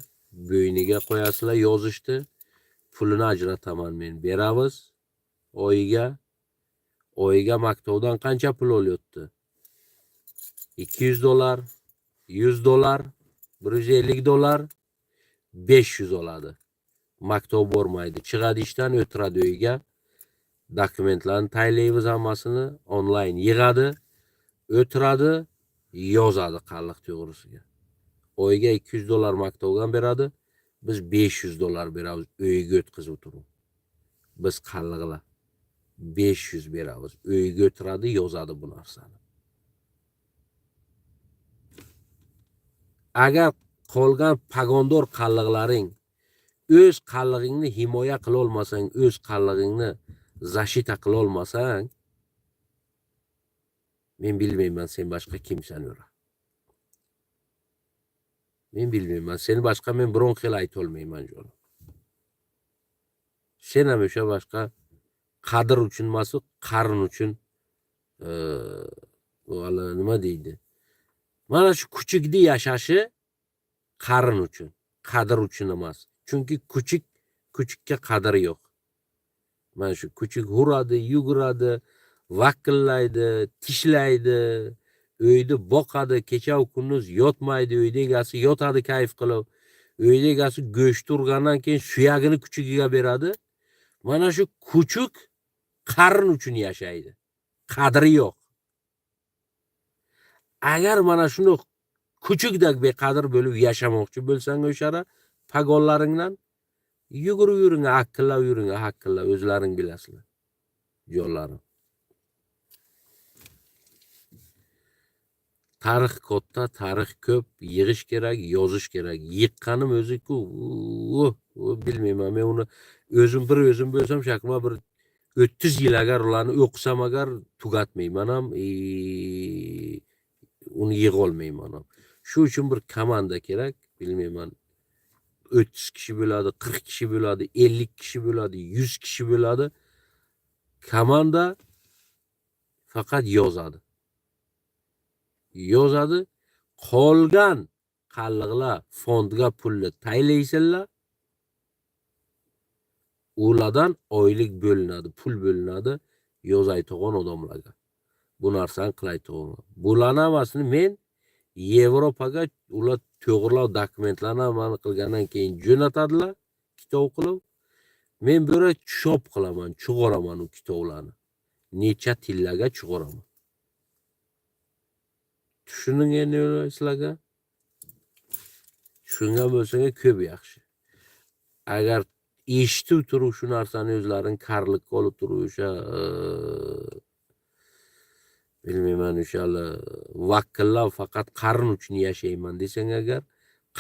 bo'yniga qo'yasizlar, yozishdi. Pulini ajrataman men, beramiz oyiga. Oyiga maktabdan qancha pul olyapti? $200, $100, $150, 500 oladi. Maktab bormaydi. Chiqadi ishdan, o'tiradi uyga. Dokumentlarni taylaymiz hammasini, onlayn yig'adi, o'tiradi, yozadi qalliq to'g'risiga. Oyiga $200 maktabdan beradi. Biz $500 beramiz uyga o'tkazib turib. Biz qalliqlar 500 beramiz. Uyga o'tiradi, yozadi bu narsani. Agar qolgan pagondor qalliqlaring o'z qallig'ingni himoya qila olmasang, o'z qallig'ingni защита qila olmasang, men bilmayman sen boshqa kimsan ura. Men bilmayman, seni boshqa men biron xil ayta olmayman jonim. Sen ham o'sha boshqa qadr uchun emas, qarin uchun hali nima deydi? Mana shu kuchukni yashashi qarin uchun, qadr uchun emas. Chunki kuchuk, kuchukka qadri yo'q. Mana shu kuchuk huradi, yuguradi, vakillaydi, tishlaydi, uyda boqadi, kecha kunduz yotmaydi, uyda egasi yotadi kayf qilib. Uyda egasi go'sht urgandan keyin suyagini kuchugiga beradi. Mana shu kuchuk qarin uchun yashaydi. Qadri yo'q. Agar mana shuni kuchukdek beqadr bo'lib yashamoqchi bo'lsang o'shara pagonlaringdan yugurib yuring, hakkillab yuring, hakkillab o'zlaring bilasizlar. Jonlarim. Tarix katta, tarix ko'p, yig'ish kerak, yozish kerak. Yiqqanim o'zi-ku, bilmayman, men uni o'zim bir o'zim bo'lsam, shakma bir 30 yil agar ularni o'qisam agar tugatmayman ham, uni yig'a olmayman ham. Shu uchun bir komanda kerak. Bilmayman, 30 kishi bo'ladi, 40 kishi bo'ladi, 50 kishi bo'ladi, 100 kishi bo'ladi. Komanda faqat yozadi. Yozadi. Qolgan qalliqlar fondga pulni taylaysanlar. Ulardan oylik bo'linadi, pul bo'linadi yozayotgan odamlarga. Bu narsani qilayotgan. Bularni hammasini men Yevropaga ular to'g'rilab dokumentlarni hammani qilgandan keyin jo'natadilar kitob qilib. Men bu yerga chop qilaman, chiqaraman u kitoblarni. Necha tillarga chiqaraman. Tushunding endi sizlarga? Tushungan bo'lsanglar ko'p yaxshi. Agar eshitib turib shu narsani o'zlaring karlikka olib turib o'sha bilmayman, o'sha vakillar faqat qarin uchun yashayman desang agar,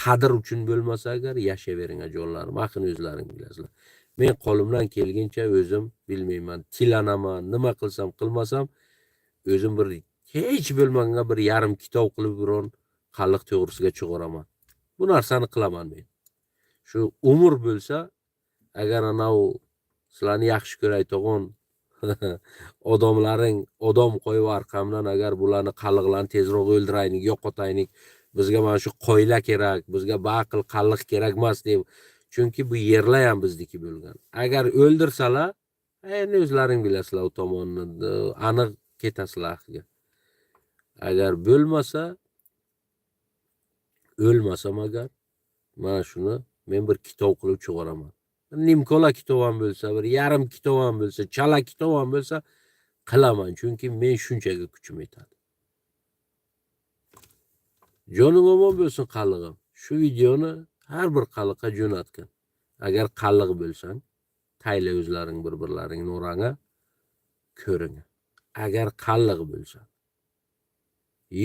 qadr uchun bo'lmasa agar, yashayvering jonlarim, axir o'zlaring bilasizlar. Men qo'limdan kelguncha o'zim bilmayman, tilanaman, nima qilsam qilmasam, o'zim bir hech bo'lmaganga bir yarim kitob qilib biron qalliq to'g'risiga chiqaraman. Bu narsani qilaman men. Shu umr bo'lsa, agar anavi sizlarni yaxshi ko'rayotgan odamlaring odam qo'yib orqamdan, agar bularni qalliqlarni tezroq o'ldiraylik, yo'qotaylik, bizga mana shu qoyla kerak, bizga baqil qalliq kerak emas deb, chunki bu yerlar ham bizniki bo'lgan. Agar o'ldirsalar, endi o'zlaring bilasizlar u tomonni, aniq ketasizlar axiga. Agar bo'lmasa, o'lmasam agar, mana shuni men bir kitob qilib chiqaraman. Nimkola kitob ham bo'lsa, bir yarim kitob ham bo'lsa, chala kitob ham bo'lsa qilaman, chunki men shunchaga kuchim yetadi. Joning omon bo'lsin qallig'im. Shu videoni har bir qalliqqa jo'natgin. Agar qalliq bo'lsang, tayla o'zlaring bir-birlaringni orang'a ko'ring. Agar qalliq bo'lsang.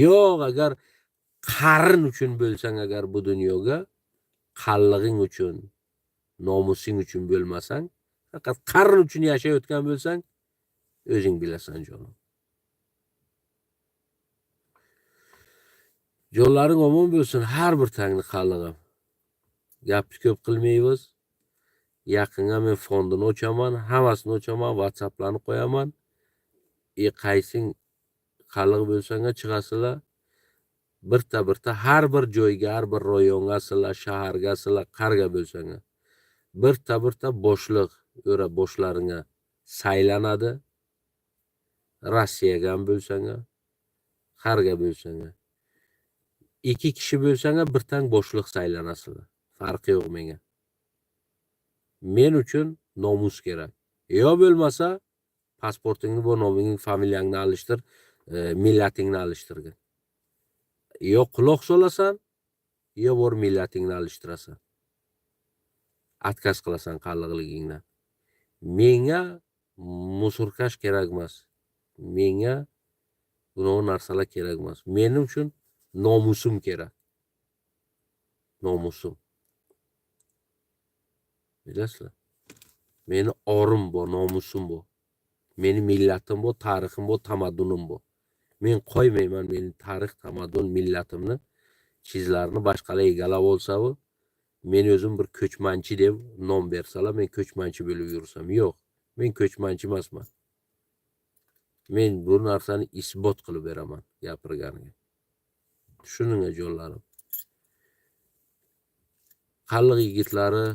Yo'q, agar qarin uchun bo'lsang, agar bu dunyoga qallig'ing uchun, nomusing uchun bo'lmasang, faqat qarin uchun yashayotgan bo'lsang, o'zing bilasan jonim. Jonlaring omon bo'lsin har bir tangni qallig'im. Gapni ko'p qilmaymiz. Yaqinga men fondini ochaman, hammasini ochaman, WhatsApplarni qo'yaman. Qaysing qalliq bo'lsanglar chiqasizlar. Birta-birta har bir joyga, har bir rayonga sizlar, shaharga sizlar, qarga bo'lsanglar. Birta-birta boshliq o'ra boshlaringga saylanadi. Rossiyaga ham bo'lsanglar, harga bo'lsanglar. 2 kishi bo'lsanglar, bir tang boshliq saylanasizlar. Farqi yo'q menga. Men uchun nomus kerak. Yo bo'lmasa, pasportingni, bu nomingni, familiyangni alishtir, millatingni alishtirgin. Yo quloq solasan, yo bor millatingni alishtirasan. Отказ qilasan qalliqligingdan. Menga musurkash kerak emas. Menga bunaqa narsalar kerak emas. Mening uchun nomusim kerak. Nomusim. Bilasizlar? Meni orim bor, nomusim bor. Meni millatim bor, tarixim bor, tamaddunim bor. Men qo'ymayman meni tarix, tamaddun, millatimni chizlarni boshqalar egallab olsa-u, men o'zim bir ko'chmanchi deb nom bersalar, men ko'chmanchi bo'lib yursam, yo'q. Men ko'chmanchi emasman. Men bu narsani isbot qilib beraman gapirganiga. Tushuning jonlarim. Qalliq yigitlari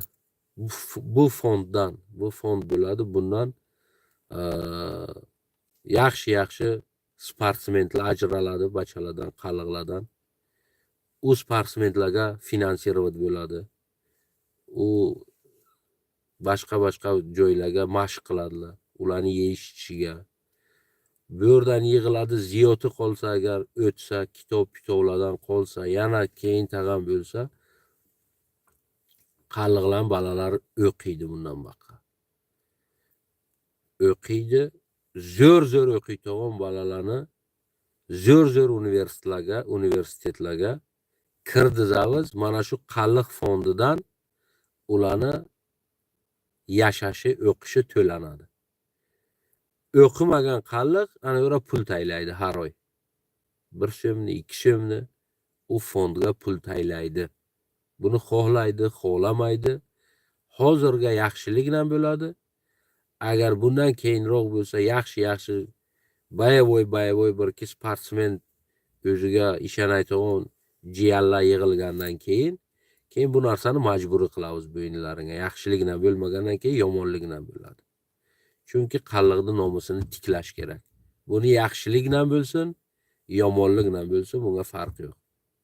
bu fonddan, bu fond bo'ladi, bundan yaxshi-yaxshi sportsmenlar ajraladi bachalardan, qalliqlardan. U sportsmenlarga finansировать bo'ladi. U boshqa-boshqa joylarga mashq qiladilar. Ularni yeyish ichishiga. Bu yerdan yig'iladi, ziyoti qolsa agar o'tsa, kitob pitovlardan qolsa, yana keyin tag'in bo'lsa, qalliqlar bolalari o'qiydi bundan boshqa. O'qiydi, zo'r-zo'r o'qiydigan bolalarni zo'r-zo'r universitetlarga kirdizamiz. Mana shu qalliq fondidan ularni yashashi, o'qishi to'lanadi. O'qimagan qalliq ana ura pul taylaydi har oy. 1 so'mni, 2 so'mni U fondga pul taylaydi. Buni xohlaydi, xohlamaydi. Hozirga yaxshilikdan bo'ladi. Agar bundan keyinroq bo'lsa, yaxshi-yaxshi боевой bir ikki sportsmen o'ziga ishonadigan jiyanlar yig'ilgandan keyin bu narsani majburiy qilamiz bo'yinlaringga. Yaxshilikdan bo'lmagandan keyin yomonlikdan bo'ladi. Chunki qalliqni nomusini tiklash kerak. Buni yaxshilikdan bo'lsin, yomonlikdan bo'lsin, bunga farqi yo'q.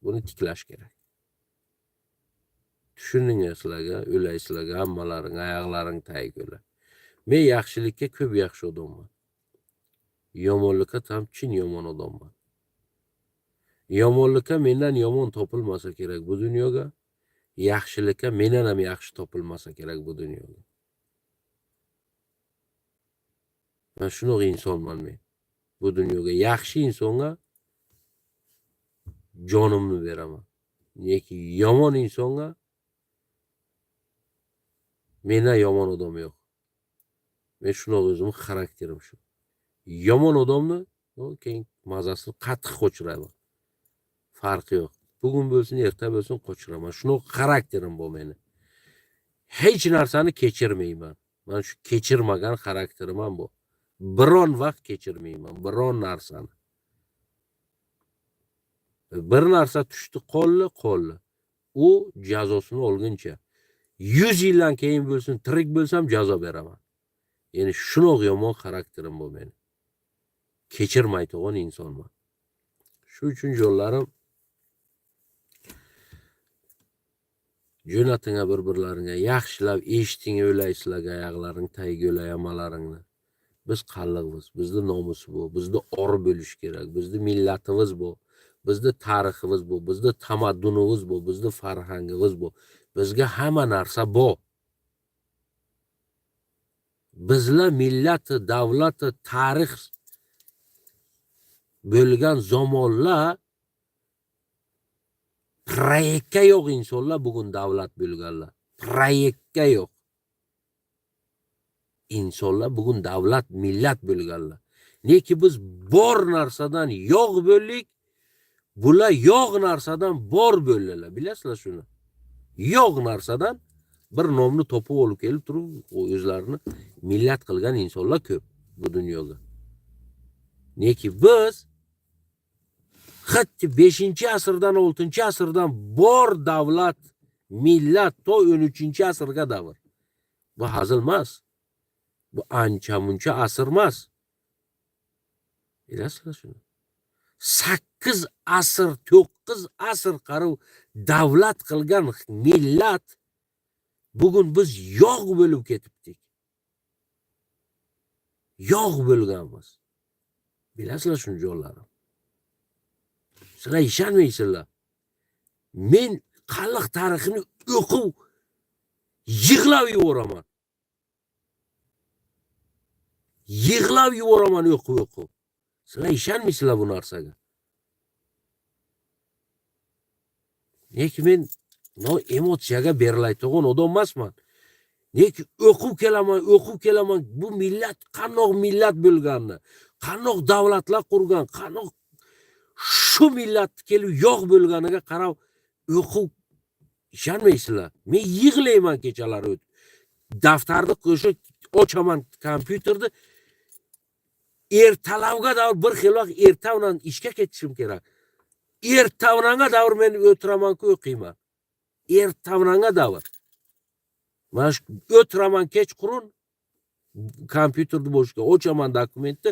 Buni tiklash kerak. Tushundinglar sizlarga, o'laysizlarga, hammalaring oyoqlaring tagiga o'lay. Men yaxshilikka ko'p yaxshi odamman. Yomonlikka tam chin yomon odamman. Yomonlikka mendan yomon topilmasa kerak bu dunyoga. Yaxshilikka mendan ham yaxshi topilmasa kerak bu dunyoga. Men shunaqa insonman men. Bu dunyoga yaxshi insonga jonimni beraman. Neki yomon insonga mendan yomon odam yo'q. Men shunaqa o'zimni xarakterim shu. Yomon odamni keyin mazasini qattiq qochiraman. Farqi yo'q. Bugun bo'lsin, erta bo'lsin qochiraman. Shunaqa xarakterim bu meni. Hech narsani kechirmayman. Mana shu kechirmagan xarakterim ham bu. Biron vaqt kechirmayman, biron narsani. Bir narsa tushdi qo'lli. U jazosini olguncha 100 yildan keyin bo'lsin, tirik bo'lsam jazo beraman. Ya'ni shunaqa yomon xarakterim bu meni. Kechirmaydigan insonman. Shu uchun yo'llarim jo'natinglar bir-birlaringga, yaxshilab eshiting, o'laysizlarga, oyoqlaring tagiga o'lay hammalaringni. Biz qalliqmiz, bizni nomus bu, bizni or bo'lish kerak, bizni millatimiz bu, bizni tariximiz bu, bizni tamaddunimiz bu, bizni farhangimiz bu. Bizga hamma narsa bu. Bizlar millati, davlati, tarix bo'lgan zamonlar proyektga yo'q insonlar bugun davlat bo'lganlar. Proyektga yo'q. Insonlar bugun davlat, millat bo'lganlar. Neki biz bor narsadan yo'q bo'ldik, bular yo'q narsadan bor bo'ldilar. Bilasizlar shuni? Yo'q narsadan bir nomni topib olib kelib turib o'zlarini millat qilgan insonlar ko'p bu dunyoda. Neki biz hatto 5-asrdan 6-asrdan bor davlat, millat to 13-asrga davr. Bu hazil emas. Bu ancha muncha asr emas. Bilasizlar shuni? 8 asr, 9 asr qarib davlat qilgan millat bugun biz yo'q bo'lib ketibdik. Yo'q bo'lganmiz. Bilasizlar shuni jonlarim. Sizlar ishonmaysizlar. Men qalliq tarixini o'qib yig'lab yuboraman. Yig'lab yuboraman o'qib. Sizlar ishonmaysizlar bu narsaga. Neki men no emotsiyaga berilaydigan odam emasman. Neki o'qib kelaman, bu millat qandoq millat bo'lganini, qandoq davlatlar qurgan, qandoq shu millat kelib yo'q bo'lganiga qarab o'qib ishonmaysizlar. Men yig'layman kechalari o'tib. Daftarni qo'shib ochaman kompyuterni. Ertalabga davr bir xil vaqt erta bilan ishga ketishim kerak. Ertavranga davr men o'tiraman-ku o'qiyman. Ertavranga davr. Mana shu o'tiraman kechqurun kompyuterni boshqa ochaman dokumentni.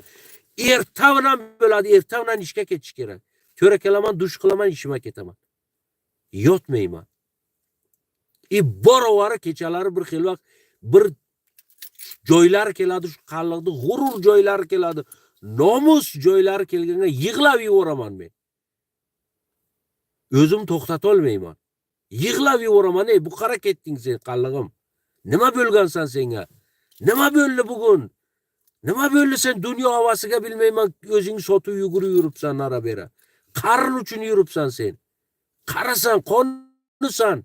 Erta bilan bo'ladi, erta bilan ishga ketish kerak. To'ra kelaman, dush qilaman, ishima ketaman. Yotmayman. Borovari kechalari bir xil vaqt bir joylari keladi, shu qalliqni g'urur joylari keladi, nomus joylari kelganga yig'lab yuboraman men. O'zim to'xtata olmayman. Yig'lab yuboraman, ey bu qara ketding sen qallig'im. Nima bo'lgansan senga? Nima bo'ldi bugun? Nima bo'ldi sen dunyo havasiga bilmayman, o'zing sotib yugurib yuribsan nara bera. Qarin uchun yuribsan sen. Qarasan, qonnisan.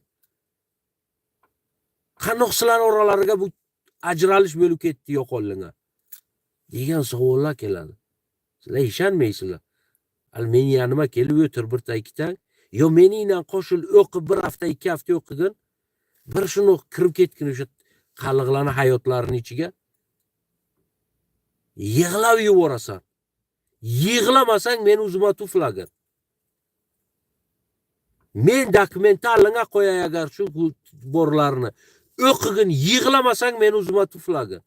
Qanoq sizlar oralariga bu ajralish bo'lib ketdi yo'qoling'a degan savollar keladi. Sizlar ishonmaysizlar. Al meni yonimga kelib o'tir birta ikkita, Yo meningdan qo'shil o'qib bir hafta, 2 hafta o'qigin, bir shuni kirib ketgin o'sha qalliqlarni hayotlarini ichiga. Yig'lab yuborasan. Yig'lamasang meni o'zimga tuflagin. Men dokumentalingga qo'yay agar shu borlarni. O'qigin, yig'lamasang meni o'zimga tuflagin.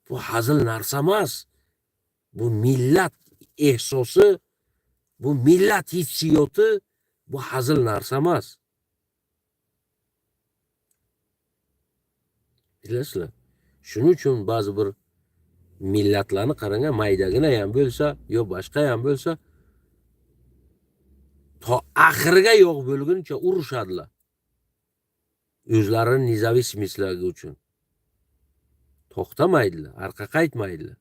Bu hazil narsa emas. Bu millat ehsosi, bu millat hissiyoti, bu hazil narsa emas. Bilasizlar, shuning uchun ba'zi bir millatlarni qarang, maydagina ham bo'lsa, yo boshqa ham bo'lsa, to oxiriga yo'q bo'lguncha urushadilar. O'zlarini nezavismiyliklari uchun. To'xtamaydilar, arqa qaytmaydilar.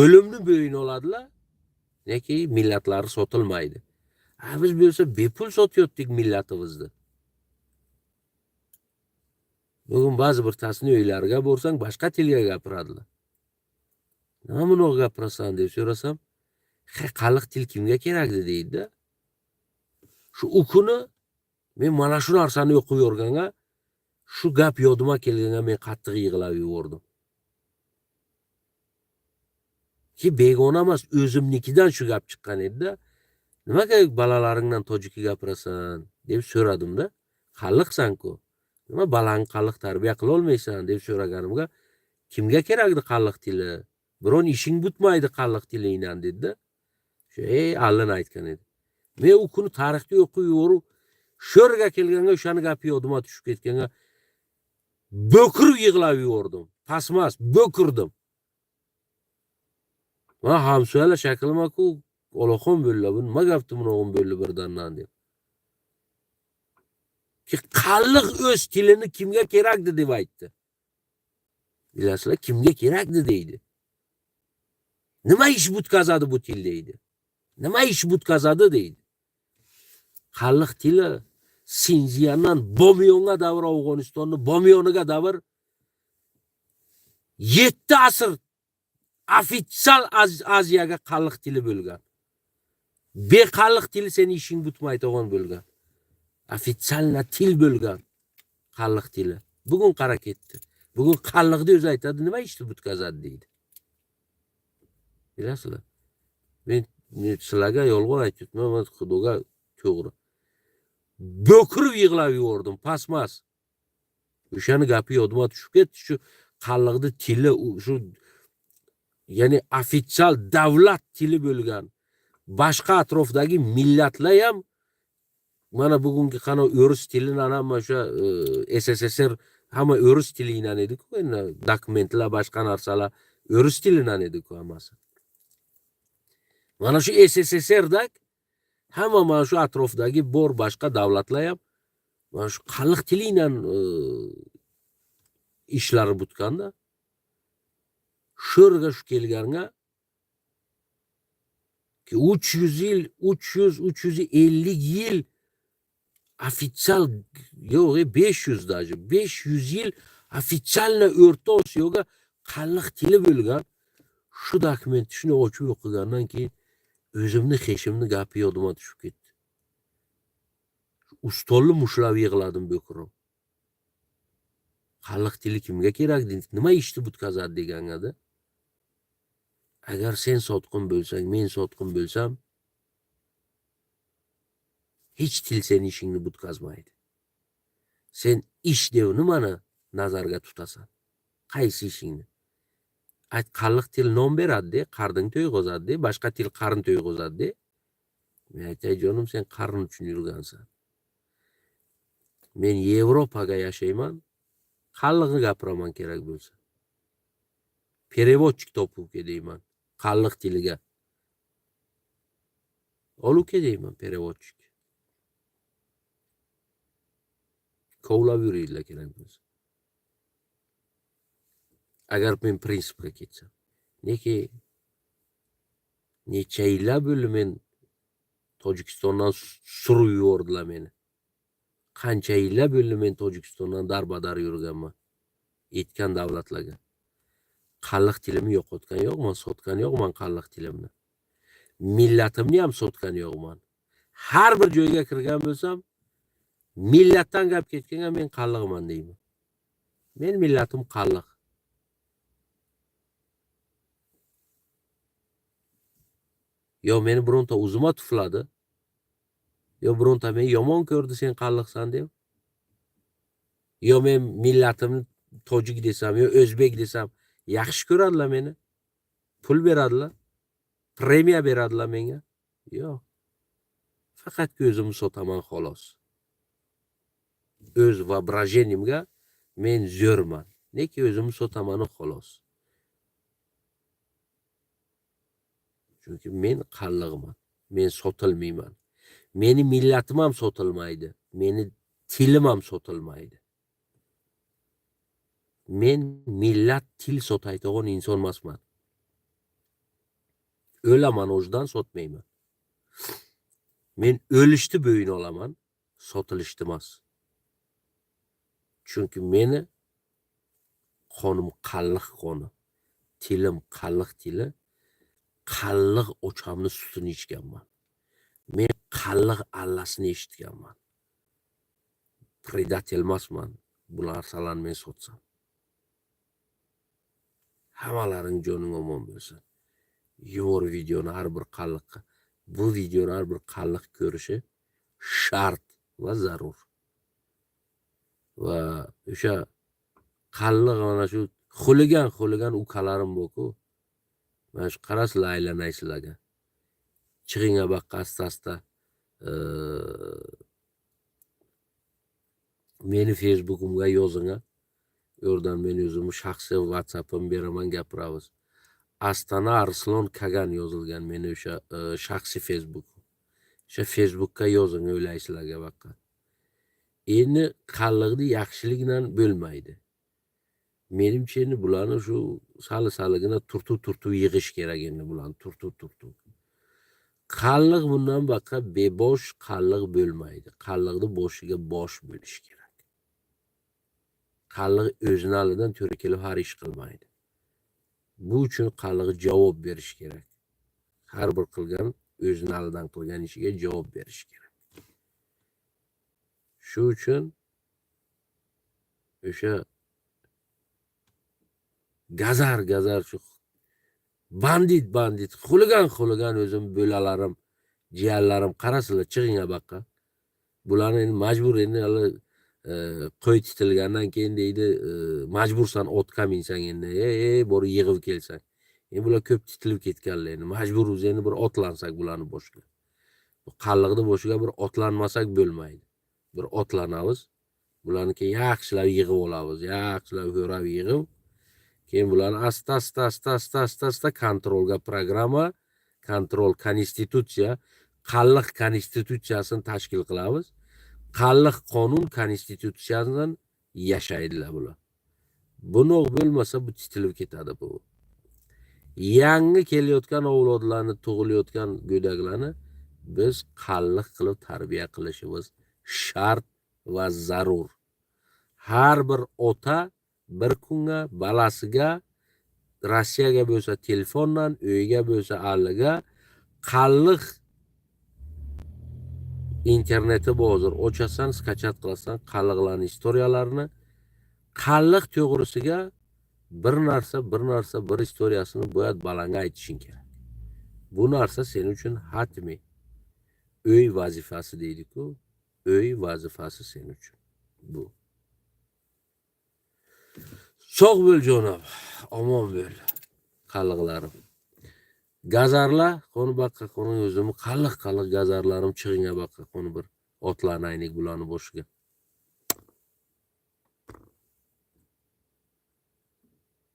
O'limni bo'yin oladilar, lekin millatlari sotilmaydi. Biz bo'lsa bepul sotayotdik millatimizni. Bugun ba'zi bir tasni uylariga borsang, boshqa tilga gapiradilar. Nima bunaqa gapirasan deb so'rasam, qalliq til kimga kerakdi deydi-da. Shu u kuni men mana shu narsani o'qib yurganga, shu gap yodimga kelganga men qattiq yig'lab yubordim. Ki begona emas, o'zimnikidan shu gap chiqqan edi-da. Nimaga bolalaringdan tojikcha gapirasan deb so'radim-da. Qalliqsan-ku. Nima balangni qalliq tarbiya qila olmaysan deb so'raganimga, kimga kerakdi qalliq tili? Biron ishing bitmaydi qalliq tilingdan dedi-da. Shu Allin aytgan edi. Men u kuni tarixni o'qib yurib, sho'rga kelganga o'shani gapi yodimga tushib ketganga bo'kirib yig'lab yubordim. Pasmas, bo'kirdim. Va hamsoyalar shaklmaku olaqon bo'ldi. Bu nima gapdi bunog'im bo'ldi birdandan deb. Ki qalliq o'z tilini kimga kerakdi deb aytdi. Bilasizlar, kimga kerakdi deydi. Nima ish butkazadi bu til deydi. Nima ish butkazadi deydi. Qalliq tili Sinziyandan Bomiyonga davr, Afg'onistonni Bomiyoniga davr 7 asr ofitsial Aziyaga qalliq tili bo'lgan. Beqalliq tili seni ishing bitmaydigan bo'lgan. Ofitsialna til bo'lgan qalliq tili. Bugun qara ketdi. Bugun qalliqni o'zi aytadi, nima ishni bitkazadi deydi. Bilasizlar. Men sizlarga yolg'on aytyapman, Xudoga to'g'ri. Bo'kirib yig'lab yubordim, pasmas. O'shani gapi yodimga tushib ketdi, shu qalliqni tili shu, ya'ni ofitsial davlat tili bo'lgan. Boshqa atrofdagi millatlar ham mana bugungi qana o'ris tilini hamma o'sha SSSR hamma o'ris tilidan edi-ku, endi dokumentlar, boshqa narsalar o'ris tilidan edi-ku hammasi. Mana shu SSSRda hamma mana shu atrofdagi bor boshqa davlatlar ham mana shu qalliq tilidan ishlari bitganda sho'rga shu kelganga 300 yil, 300, 350 yil ofitsial yo'q, 500 даже, 500 yil ofitsialni O'rta Osiyoga qalliq tili bo'lgan. Shu dokumentni shuni ochib o'qigandan keyin o'zimni xeshimni gapi yodimga tushib ketdi. Ustolni mushlab yig'ladim bo'kirib. Qalliq tili kimga kerak, nima ishni bitkazadi degangada. Agar sen sotqin bo'lsang, men sotqin bo'lsam, hech til seni ishingni bitkazmaydi. Sen ish deb nimani nazarga tutasan? Qaysi ishingni? Ayt, qalliq til non beradi-de, qarning to'yg'izadi-de, boshqa til qarin to'yg'izadi-de. Men aytay, jonim, sen qarin uchun yurgansan. Men Yevropaga yashayman, qalliqni gapiraman kerak bo'lsa. Переводчик topib kel deyman, qalliq tiliga. Olib kel deyman переводчик. Kovlab yuriydilar kerak bo'lsa. Agar men prinsipga ketsam. Neki necha yillar bo'ldi men Tojikistondan surib yubordilar meni. Qancha yillar bo'ldi men Tojikistondan darbadar yurganman. Yetgan davlatlarga. Qalliq tilimni yo'qotgan yo'qman, sotgan yo'qman qalliq tilimni. Millatimni ham sotgan yo'qman. Har bir joyga kirgan bo'lsam, millatdan gap ketganga men qalliqman deyman. Men millatim qalliq. Yo meni bironta o'zima tufladi, yo bironta meni yomon ko'rdi sen qalliqsan deb. Yo men millatimni tojik desam, yo o'zbek desam, yaxshi ko'radilar meni. Pul beradilar, premiya beradilar menga. Yo'q. Faqat o'zimni sotaman xolos. O'z воображениемga men zo'rman. Neki o'zimni sotaman xolos. Chunki men qalliqman. Men sotilmayman. Meni millatim ham sotilmaydi. Meni tilim ham sotilmaydi. Men millat til sotaydigan inson emasman. O'laman o'zidan sotmayman. Men o'lishni bo'yin olaman, sotilishni emas. Chunki meni qonim qalliq qoni, tilim qalliq tili, qalliq ochamni sutini ichganman. Men qalliq allasini eshitganman. Предатель emasman bu narsalarni men sotsam. Hammalaring joning omon bo'lsin. Yubor videoni har bir qalliqqa. Bu videoni har bir qalliq ko'rishi shart va zarur. Va o'sha qalliq mana shu xuligan ukalarim bor-ku. Mana shu qarasizlar aylanaysizlarga. Chig'inga baqqa asta-asta meni Facebook'imga yozing. U yerdan men o'zimni shaxsiy WhatsApp'imni beraman, gapiramiz. Astana Arslon Kagan yozilgan meni o'sha shaxsiy Facebook. O'sha Facebookka yozing o'ylaysizlarga baqqa. Endi qalliqni yaxshilik bilan bo'lmaydi. Menimcha endi bularni shu sali-saligina turtib-turtib yig'ish kerak endi bularni turtib-turtib. Qalliq bundan baqa bebosh qalliq bo'lmaydi. Qalliqni boshiga bosh bo'lish kerak. Qalliq o'zini alidan to'g'ri kelib har ish qilmaydi. Bu uchun qalliq javob berish kerak. Har bir qilgan o'zini alidan qilgan ishiga javob berish kerak. Shu uchun o'sha gazar shu bandit xuligan o'zim bo'lalarim, jiyanlarim qarasizlar chig'inga baqqa. Bularni endi majbur endi hali qo'y titilgandan keyin deydi, majbursan otga minsang endi, ey borib yig'ib kelsang. Endi bular ko'p titilib ketganlar endi majbur o'zi endi bir otlansak bularni boshiga. Bu qalliqni boshiga bir otlanmasak bo'lmaydi. Bir otlanamiz. Bularni keyin yaxshilab yig'ib olamiz, yaxshilab ko'rab yig'ib, keyin bularni asta asta kontrolga programma, kontrol konstitutsiya, qalliq konstitutsiyasini tashkil qilamiz. Qalliq qonun konstitutsiyasidan yashaydilar bular. Buni bo'lmasa bu titilib ketadi bu. Yangi kelayotgan avlodlarni, tug'ilayotgan go'daklarni biz qalliq qilib tarbiya qilishimiz shart va zarur. Har bir ota bir kunga balasiga Rossiyaga bo'lsa telefondan, uyga bo'lsa alliga qalliq interneti bor hozir ochasan, скачать qilasan qalliqlarning istoriyalarini. Qalliq to'g'risiga bir narsa, bir istoriyasini boyat balangga aytishing kerak. Bu narsa sen uchun hatmiy. Uy vazifasi deydi-ku, uy vazifasi sen uchun bu. Sog' bo'l jonim, omon bo'l qalliqlarim. Gazarlar, qoni baqqa qoni o'zimni qalliq gazarlarim chig'inga baqqa qoni bir otlanaylik bularni boshiga.